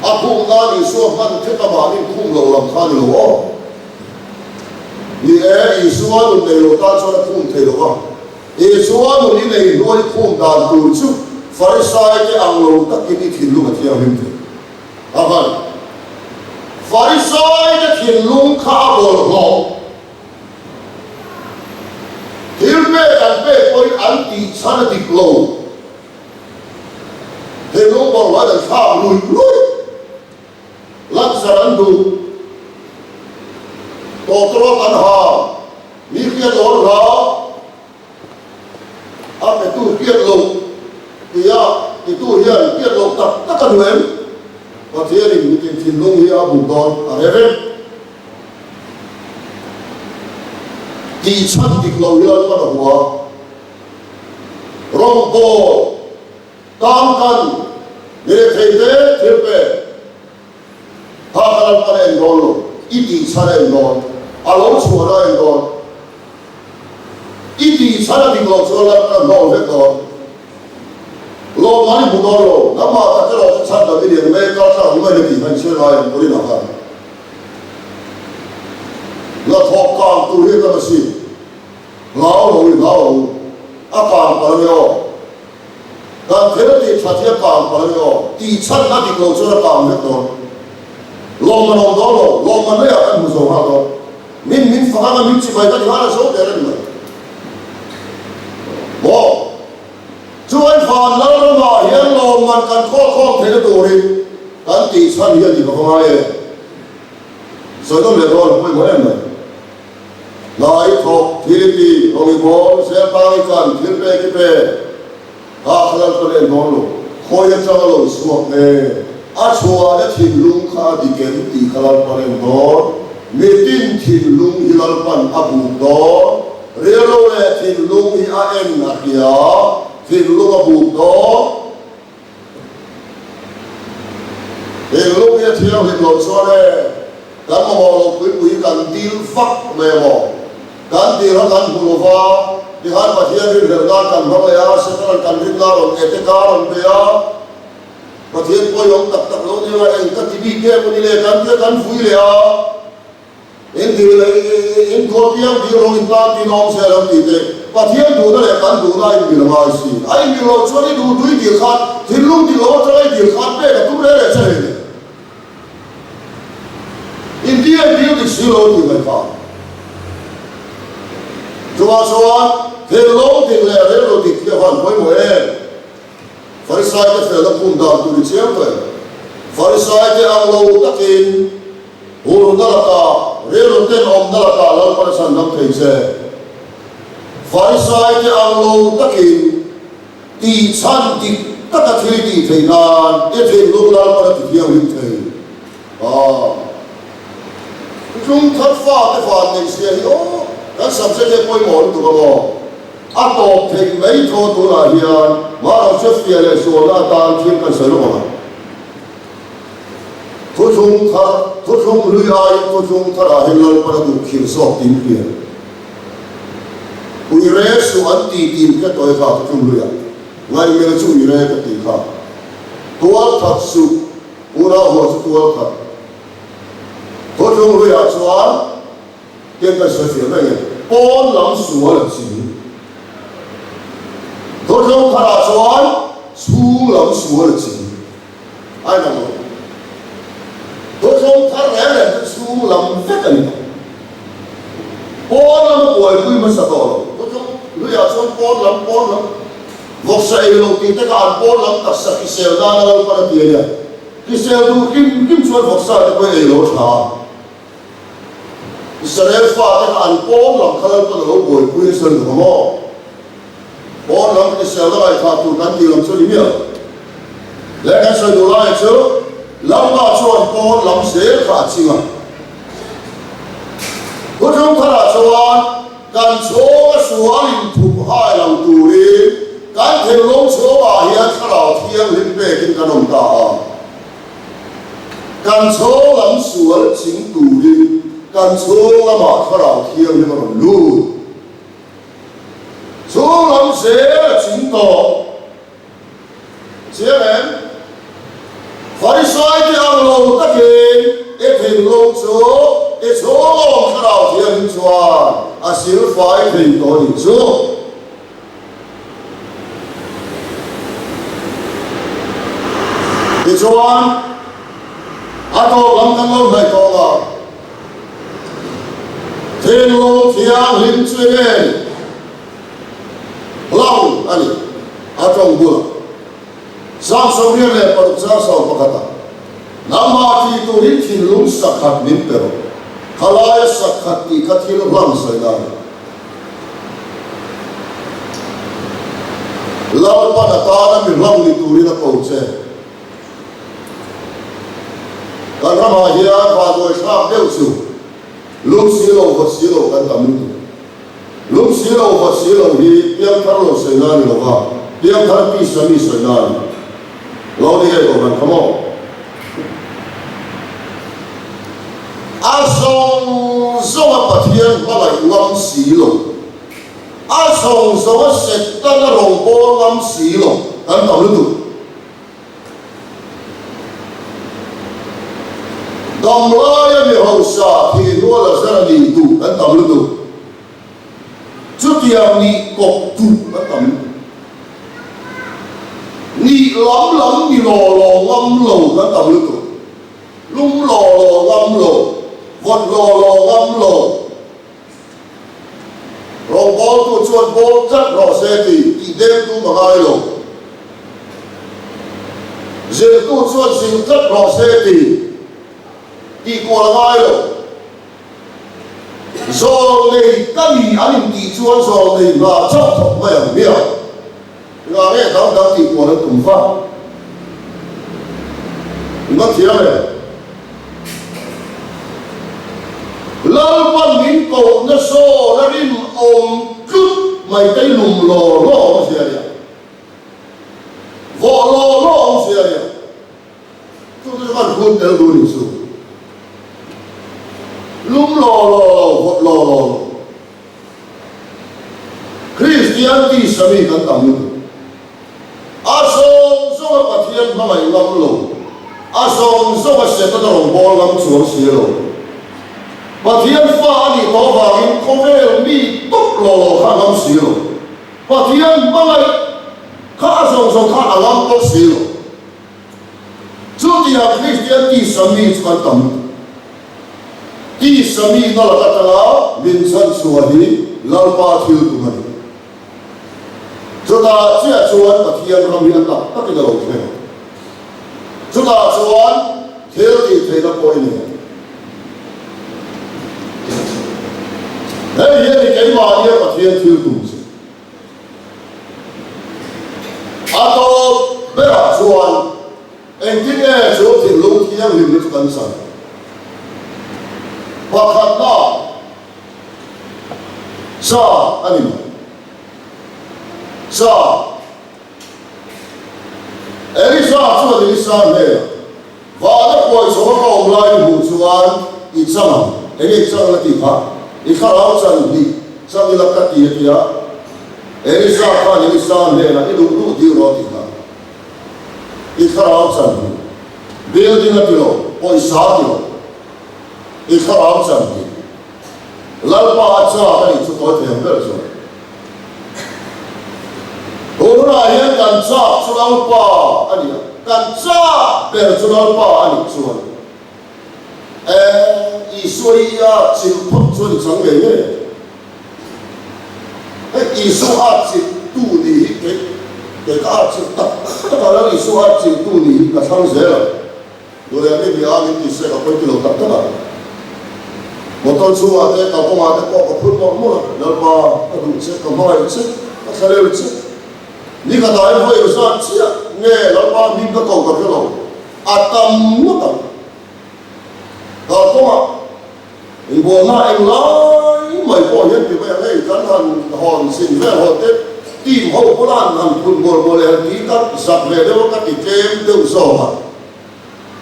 Speaker 1: a khum nan Isua hman thek a mahni khum lo lam kha a ni lo aw. Ni e, Isua nun nei lo tan chuan a khum thei lo va. Isua nun i nei hnuai khum dan tur chu Farisai te ang lo takin i thinlung a thianghlim thei. A hman. Farisai te thinlung kha a bawlhhlawh. Thil pek an pek pawhin an tih chhan a dik lo. Thinlung bawlhhlawhin an thlak luih luih. Laksar an duh. Tawtrawt an ha. Mi hriat lo an hlau. A petu hriat loh tia titu hian hriat loh tak tak a duh em? Pathianin mitin thinlung hi a buk dawn a rem em? Tih chhan dik lo hi Lalpan a hua. Rawngbawl. Tan kan mi rethei te thil pek kha ka lam pan a en dawn lo, i tih chhan a en dawn, a lo chhuahna a en dawn, i tih chhan a dik loh chuan lam kan hlawm vek dawn, lawmman i hmu dawn lo, nangmah tak erawh chu chhan dam i lian mai, kal thlak ni mai na tih kha in chhiar ngai ang Paulina khan hnathawk kang tur hi a tam asin, hlau lo i hlau ang u, a kang palh a nia aw. Kan thil tih that hi a kang palh a ni aw. Tih chhanna dik lo chuan a kang vek dawn. Lawmman awm dawn lo, lawmman leiah kan hmu zo nghal dawn. Min min fak anga min chibai ka ti nghal a zo der a ni mai. Maw? Chuan van lal ramah hian lawmman kan khawl khawm theihna turin kan tih chhan hi a dik a va ngai e. Sawi nawm leh dawn a pawimawh em mai. Hnai thawk thiliti rawn i bawl zel tang i kan thil pek i pe kha khalal ka len dawn lo khawi atang a lo chhuak nge a chhuahna thinlung kha a dik em tih kha Lalpa len dawn mitin thinlung hi Lalpan a buk dawn rilru leh thinlung hi a en a hria thinlung a buk dawn. Thinlung hi a thianghlim loh chuan e, kan mamawh lo pui pui kan dil vak mai a maw? Kan dil kha kan hmu lo va, tikhan Pathian rinhlelh nan kan hmang leh a, Setanan kan rinna a rawn ete ka a rawn bei a, Pathian pawihawm tak tak lo nia eng ka ti bik em a ni le kan tia kan vui leh a. In dil leh in duh apiang dil rawh in tan tin awm se lo tih te, Pathian duhna leh kan duhna a inmil a ngai si. A inmil loh chuan i duh tui dil khan thinlung dil lo atanga i dil khan pek a tum reh reh che hei le. In ti en dil dik si lo tih mai kha. Chuvah chuan thinlung dik leh rilru dik hi a van pawimawh em? Farisai te felna khum dan tur i chiang tawh em? Farisai te ang lo takin Hurna lakah, rilru tenawmna lakah Lalpan a chhan dam thei che. Farisai te ang lo takin tih chhan dik taka thil tih theih nan i thinlung Lalpan a ti thianghlim thei. Aw. Tlung thar fate van neih zia hi aw, kan subject hi a pawimawh lutuk ang aw. A tawp theih mai thaw tunah hian mahro chu fiah leh sualna atan thil kan sawi lawk ang a. Thuthlung thar, thuthlung hlui aiin thuthlung tharah hian Lalpan a duh khir zawk tin hria. Uire suh an ti tin kha tawi kha thuthlung hluiah. Ngaihmel chu uire ka ti kha. Tual that suh, unau hua chu tual that. Thuthlung hluiah chuan tiang kan sawi fiah reng e. Pawn lam sual a ching. Thuthlung tharah chuan chhung lam sual a ching. A inang lo. Thuthlung thar reng reng chu chhung lam vek a ni tawh. Pawn lam a buaipui hmasa tawh lo. Thuthlung hluiah chuan pawn lam, pawn lam, vawksa ei lo tih te kha an pawn lam taksa hrisel nana Lalpan a ti a nia. Hrisel duh hrim hrim chuan vawksa te pawh ei lo a tha a. Israel fate kha an pawn lam kha Lalpan a lo buaipui nasa lutuk a maw? Pawn lam hrisel na ngaihthah tur kan tih lam chu a ni miah lo. Leh kan sawi duh laiah chu Lalpa chuan pawn lam zel kha a ching a. Thuthlung tharah chuan kan chhawng a sual inthup hai lo turin kan thinlung chhawngah hian Thlarau Thianghlim pekin kan awm ta a. Kan chhawng lam sual ching turin kan chhung lamah Thlarau Thianghlim a rawn lut. Chhung lam zel a ching tawh. Chiang em? Farisai te ang lo takin i thinlung chu i chhung awm Thlarau Thianghlim chuan a silfai thei tawh a nih chu. Tichuan, a tawp lam kan lo hnaih tawh a, Thinlung thianghlim chu eng nge ni? Hlau a ni, a tawng bulah. Sang 26 chang 11 ah, Nangmah tih turin thinlung sakhat min pe rawh. Khalaia sakhat tih kha thil hlang sawi na a ni. Lalpan atana mi hlang ni turin a ko che. Kan ramah hian vanduai thlak deuh chu lum si lo vawt si lo kan tam lutuk. Lum si lo vawt si lo hi piangthar lo sawi na a ni lo va, piangthar tisa mi sawi na a ni. Lo ni ngei kohhran kha maw? A zawng zawnga Pathian hmangaih ngam si lo, a zawng zawnga Setana rawngbâwl ngam si lo kan tam lutuk. Dam laia mi hausa thih hnua la zar a nih duh kan tam lutuk. Chutiang nih kawp duh kan tam lutuk. Nih lam lam ni law law ngam lo kan tam lutuk. Lum law law ngam lo, vawt law law ngam lo. Rawngbawltu chuan bawl tlat rawh se ti tih deng tum a ngai lo. Zirtu chuan zir tlat rawh se ti tih kual a ngai lo. Zawlnei ka ni an intih chuan zawlnei hna chauh thawk mai ang hmiang. Nga nge dang dang tih kual an tum va? I va thiam em? Lalpan min kohna sawn a rinawm tlut mai te i lum law law awm zia nia. Vawh law law awm zia nia. Chu chu kan hun tel duh nih chu. Lum law law lo, vawt law law lo. Kristian tisa mi kan tam lutuk. A zawng zawnga Pathian hmangaih ngam lo, a zawng zawnga Setana rawngbâwl ngam chuang si lo. Pathian fa a nih tawh avangin khawvel mi tawp law law kha a ngam si lo. Pathian hmangaih kha a zawng zawng khan a ngam bawk si lo. Chutiang Kristian tisa mi chu kan tam lutuk. Tisa mi na lak atanga min chhanchhuah hi Lalpa thil tum a ni. Chutah chiah chuan Pathian ram hi a tak takin a lo thleng ang. Chutah chuan thil tih theihna pawh i nei ang. Hei hi a ni keimahnia Pathian thil tum chu. A tawp berah chuan engtin nge chu thinlung thianghlimna chu kan chan? Pakhatna sa a ni mai. Sa. Elisa chuan Elisa hnenah, Vana khuai chho a ka awm lai i hmuh chuan i chang ang. Enge i chang la tih kha? I thlarau chan hnih chang ila ka ti a ti a. Elisa khan Elisa hnenah i duh duh dil rawh a ti kha. I thlarau chan hnih. Building a ti lo, pawisa a ti lo. I thlarau chan hnih. Lalpa a chak a nih chu tawi thei ang ber chuan. Tun hunah hian kan chak chu Lalpa a ni a, kan chak ber chu Lalpa a nih chuan e Isua hi a chilh phawt chuan i chang ngei ngei ang. Hei Isua a chilh tu nih hi kei kei ka a chilh tak tak a, Lal Isua a chilh tu nih hi ka thlang zel ang. Duhlian mi bia min ti se ka pawi ti lo tak tak a. Motor chhungah te kalkawngah te pawh ka phur mawlh mawlh a, Lalpa ka duh che, ka hmangaih che, ka thlalel che. Ni ka dai vawi zat chiah nge Lalpa hming ka ko ka hre lo, a tam ngawt ang. Kalkawngah inbualna englai mai pawh hian ti mai ang hei kan han hawn zin vel haw te team ho pawh la an han phun mual mual leh han ti tak zak ve deuh a ka ti tlem deuh zawk a.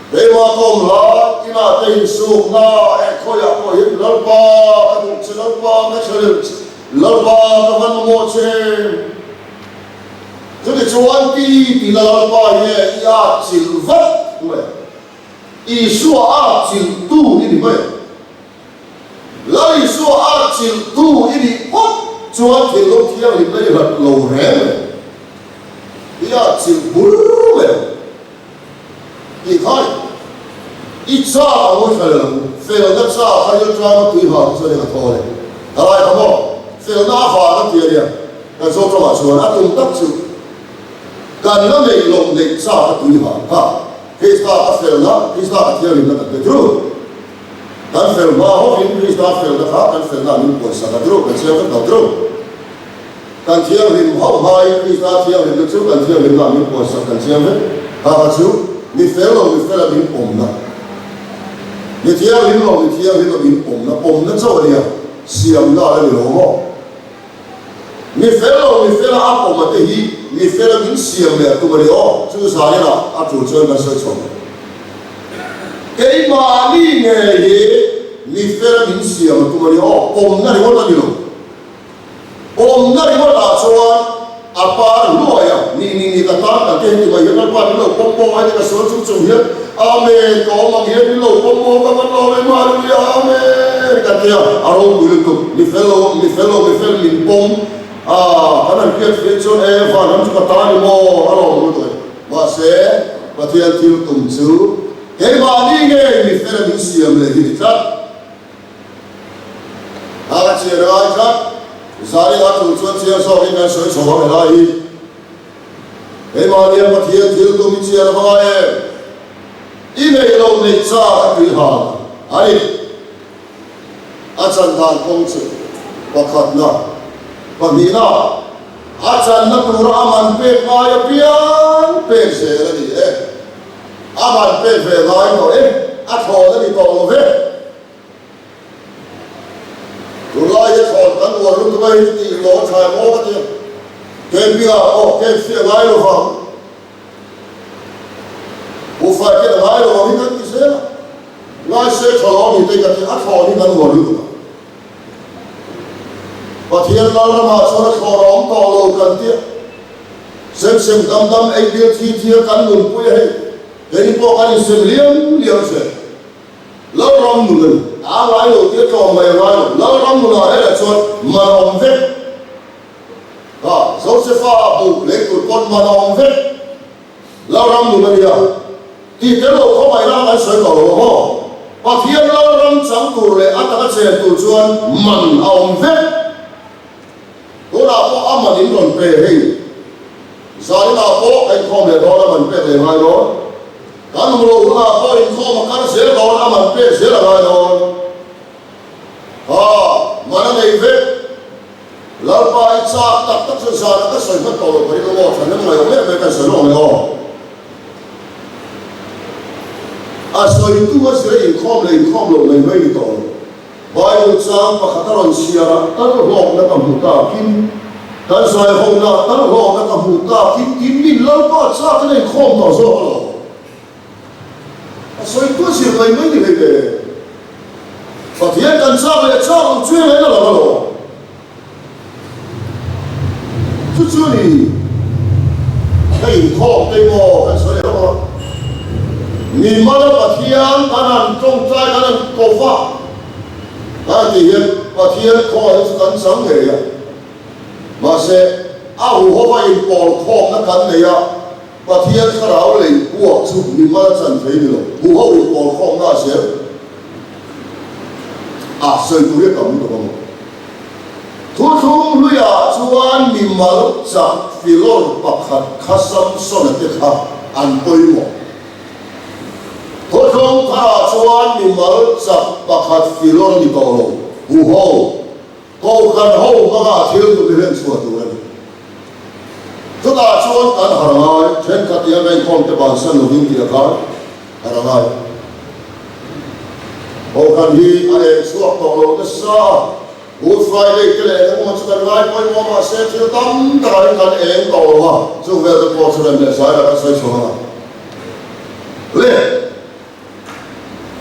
Speaker 1: Keimah ka awm lai inah te insukna eh khawiah pawh hian Lalpa ka duh che, Lalpa ka thlahlel che, Lalpa ka van mamawh che. Chutichuan ti ti la Lalpa hi i atchilh vat mai a, Isua atchilhtu i ni mai a. Lal Isua atchilhtu i nih phawt chuan thinlung thianghlimna i hlat lo reng mai a, i atchilh bur mai a. Tih khai i cha a ngawi thla leh lo. Felna cha kha ril tlang a tui ha te chuan eng a thaw le. Ka lai kha maw? Felna a vang a ti a nia. Kan zo tawngah chuan a tum tak chu kan la neih loh neih cha ka tui ha kha Krista ka felna, Krista ka thianghlimna kan pe tru. Kan fel hma hovin Krista felna kha kan felna min puansak a tru, kan siam vek lo tru. Kan thianghlim hauh hmain Krista thianghlimna chu kan thianghlimna ah min puansak kan chiang vek. Kha kha chu mi fel lo mi fela min pawmna, mi thianghlim lo mi thianghlim a min pawmna, pawmna chauh a nia, siamna a la ni lo maw? Mi fel lo mi fela a pawm a te hi mi fela min siam leh a tum a ni aw, chu zan inah a tul chuan kan sawi chhuak lo. Keimahni ngei hi mi fela min siam a tum a ni aw, pawmna ringawt a ni lo. Awmna ringawtah chuan a par hluai a, ni ni ni ka tan kan te heti mai hian Lalpa min lo pawm maw heti ka sual chung chung hian Amen ka awm ang hian min lo pawm maw ka van lo em Hallelujah Amen kan ti a, a ropui lutuk mi fel lo mi fel lo mi fel min pawm a kan han hriat fiah chuan e van ram chu ka tan i maw a lawm lutuk e mahse Pathian thil tum chu keimahni ngei mi fel a min siam leh hi ni tlat. A ka chian a ngai tlat. Zari a tul chuan chiang zawkin kan sawi chho ang helai hi. Keimahni a Pathian thil tum i chian a va ngai em? I neih loh neih cha ka tui hal a ni. A chan dan kawng chu pakhatna, pahnihna, a channa tura a man pek ngai apiang pek zel a ni e. A man pek ve ngai tawh e, a thlawn a ni tawh lo ve. Tunlai hi thlawn kan uar lutuk a hi tih hlawh a thlai maw ka ti a, camping ah pawh camp fiah ngai lo vang, buhfai ken a ngai lo vang hi kan ti zel a, ngai se tha lo a ni te ka ti, a thlawn hi kan uar lutuk a. Pathian Lalramah chuan a thlawn a awm tawh lo kan ti a, sem sem dam dam ei bil thi thi a kan nunpui a hei, keini pawh kan insem liam liam zel. Lalram nun a ni. A ngai lo tih a tlawm mai a ngai lo. Lalram nunah erawh chuan man a awm vek. Ha, Josefa a bu lei tur pawn man a awm vek. Lalram nun a nia. Tih tel lo khawngaihna a kan sawi tawh lo a maw? Pathian Lalram chang tur leh a taka chen tur chuan man a awm vek. Tunah pawh a man in rawn pe hei. Zaninah pawh ka inkhawm leh dawn a man pek leh ngai dawn. Kan hmu lo hunah pawh inkhawm a kal zel dawn a man pek zel a ngai dawn. Ha, man a nei vek. Lalpa i chak tak tak chu zanah ka sawi hman tawh lo ka ring a maw, thahnem ngaih awm em em kan sawi lawk leh aw. A sawitu a zir a inkhawm leh inkhawm loh mai mai ni tawh lo. Bible chang pakhat a rawn chhiar a, tal hlawkna ka hmu ta kim, kan zaihawmna ah tal hlawkna ka hmu ta kim tin min Lalpa chak in a inkhawm tawh zawk alawm. A sawi tu a zir mai mai ni hlei le. Pathian kan chak leh chak lo chu engah in a lang alawm. Chu chu ni ka inkhawm te maw kan sawi leh hlawm a, Mimala Pathian kan han tawngtai kan han ko va, Kan tih hian Pathian khawngaihna chu kan chang ngei a, mahse a huhova inpawlkhawmna kan nei a, Pathian thlarau lei buak chu mimal a chan thei ni lo, huho inpawlkhawmna a zel a, sawi tur hi a tam lutuk a maw. Thuthlung hluiah chuan mimal chak filawr pakhat kha Samsona te kha an pawimawh. Thuthlung tharah chuan mimal chak pakhat filawr ni tawh lo, huho, kohhran ho hmanga thil tum hi hlen chhuah tur a ni. Chutah chuan kan har ngai, thenkhat tia ngaihkhawm te bansan lovin tih a khan har a ngai. Kohhran hi a eng chhuak tawh lo nasa a, Good Friday te leh engemaw chu kan ngai pawimawh mahse thil tam takah hian kan eng tawh lo a, chung vel te pawh chu rem leh zai lah kan sawi chhuak ang a. Le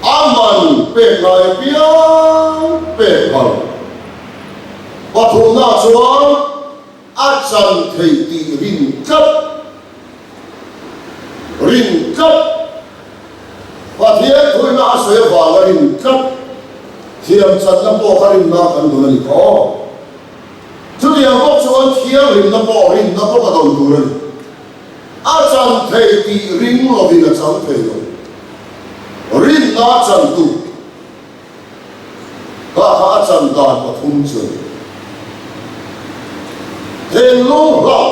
Speaker 1: a man pek ngai apiang pek phal pathumna chuan a chan thei tih rin tlat rin tlat Pathian thuina a sawi avanga rin tlat thiam channa pawh kha rinna kan dun a ni kha aw. Chutiang bawk chuan thianghlimna pawh rinna bawk a dawn tur a ni. A chan thei tih ring lovin a chang thei lo. Rinna a chantu kha kha a chan dan pathum chu a ni. Thinlung hlau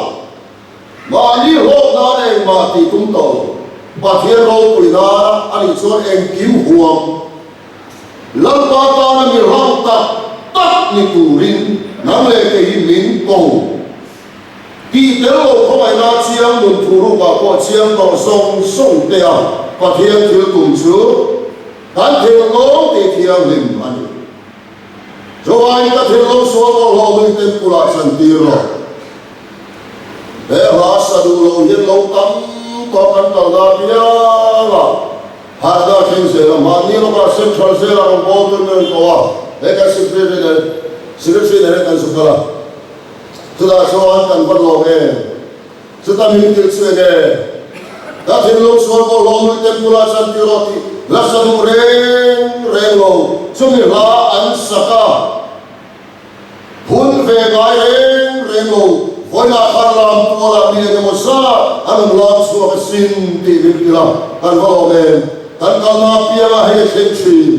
Speaker 1: Mahni hlawk nan engmah tih tum tawh lo. Pathian ropui nana a nih chuan engkim huam Lalpa tana mi hlauh tak tak ni turin nang leh kei hi min ko tih tel lo khawngaihna chiang nun thu rukah pawh chiang tawh zawng zawng te a Pathian thil tum chu kan thil lawm tih thianghlim a ni. Chuvangin ka thil lo sual pawh hlawh nui temple ah chantir lo. He hla sa duh lo hian lo tam tawh kan kal na piang a, harhna a thleng zel a, mahni lawkah Central Jail ah rawn bawl tur ber an ko a, he kan Secretary nen Secretary nen kan zu kal a, chutah chuan kan va lawm em, chuta min tirh chu enge ka thinlung sual pawh hlawh nui temple ah chantir rawh tih hla sa duh reng reng lo, chumi hla an sak a. Hun ve ngai reng reng lo, vawilah khan lam tualah mi eng emaw zat an rawn lam chhuak asin tih min hrilh a, kan va lawm em? Kan kalna apiangah hei a thleng thin.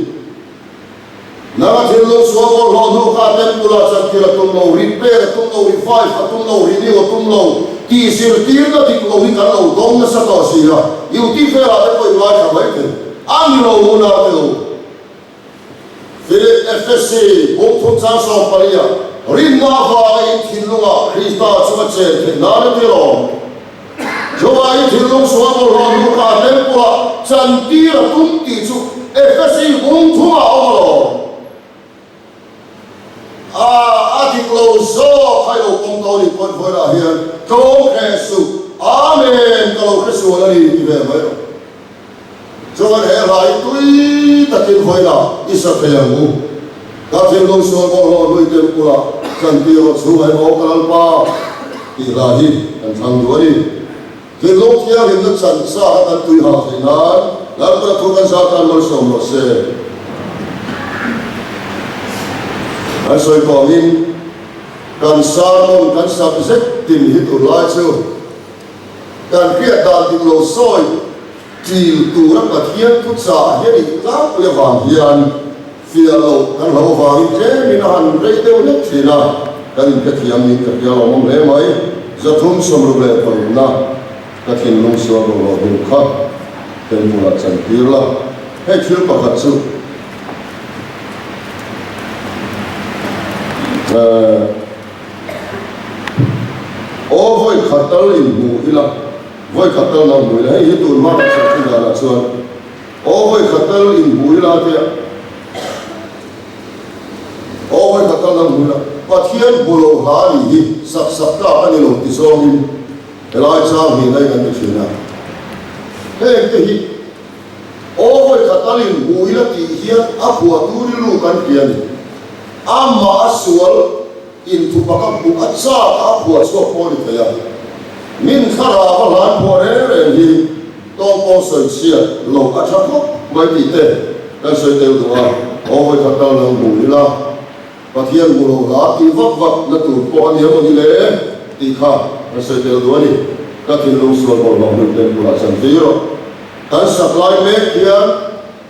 Speaker 1: Nanga thinlung sual bawlhhlawh hnu kha temple-ah chantir a tum lo, repair a tum lo, revive a tum lo, renew a tum lo tih zirtirna dik lo hi kan lo dawng nasa tawh si a, duty velah te pawh in ngaithla mai thei a ni lo unau te u. Philip Efesi bawngthum chang 14 ah, Rinna avanga in thinlungah Krista chu a chen theih nan a ti alawm. Jehovah in thinlung sual bawlhhlawh hnu kha a temple-ah chantir a tum tih chu Efesi bawngthumah a awm alawm. A a dik lo zawk kha i lo pawm tawh a nih pawhin vawilah hian tlawm hreh suh, Amen, ka lo hre sual a ni ti ve mai rawh. Chuan he hla hi tui takin vawilah i sa thei ang u. Ka thinlung sual bawlhhlawh hlui temple-ah chantir rawh chhungah emaw ka Lalpa tih hla hi kan thlang duh a ni. Thinlung thianghlimna chan sa kha kan tui hal theih nan Lalpa thu kan zat tan malsawm rawh se. Kan sawi tawh angin kan sermon kan subject tin hi tunlai chu kan hriat dan dik lo sawi ṭil tura Pathian thuchah hi a nih tlangpui avang hian fiah loh kan hlo avangin tlemin a han rei deuh hlek thin a, kan inhrethiam niin ka hria lawmawm hle mai. 366 na ka thinlung sual bawlhhlawh hnu kha temple ah chantir la, hei thil pakhat chu aw vawi khat tal inhmu ila, vawi khat tal lo hmu ila, hei hi tun hma kan sawi thin danah chuan Aw vawi khat tal inhmu ila tia Aw vawi khat tal lo hmu ila Pathian hmu lo hla a nih hi sak sak tlak a ni lo ti zawngin helai chang hi nai kan ti thin a. Heng te hi Aw vawi khat tal inhmu ila tih hian a phuahtu rilru kan hria a ni. Amah a sual inthupa ka hmuh a chak a phuah chhuak pawh a ni thei a. Min thlarau a hlan phuah reng reng hi Tawng pawh sawi chhiat lo a tha khawp mai tih te kan sawi tel duh a. Aw vawi khat tal lo hmu ila, Pathian hmu lo hla tih vak vak na tur pawh a ni emaw ni le tih kha kan sawi tel duh a ni. Ka thinlung sual bawlhhlawh hmun temple ah chan tir rawh. Kan sak lai mek hian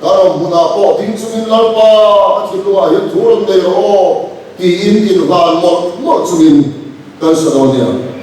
Speaker 1: ka rawn hmunah pawh ding chungin Lalpa ka thinlungah hian thu rawn nei rawh aw tiin inhlan mawlh mawlh chungin kan sa dawn nia.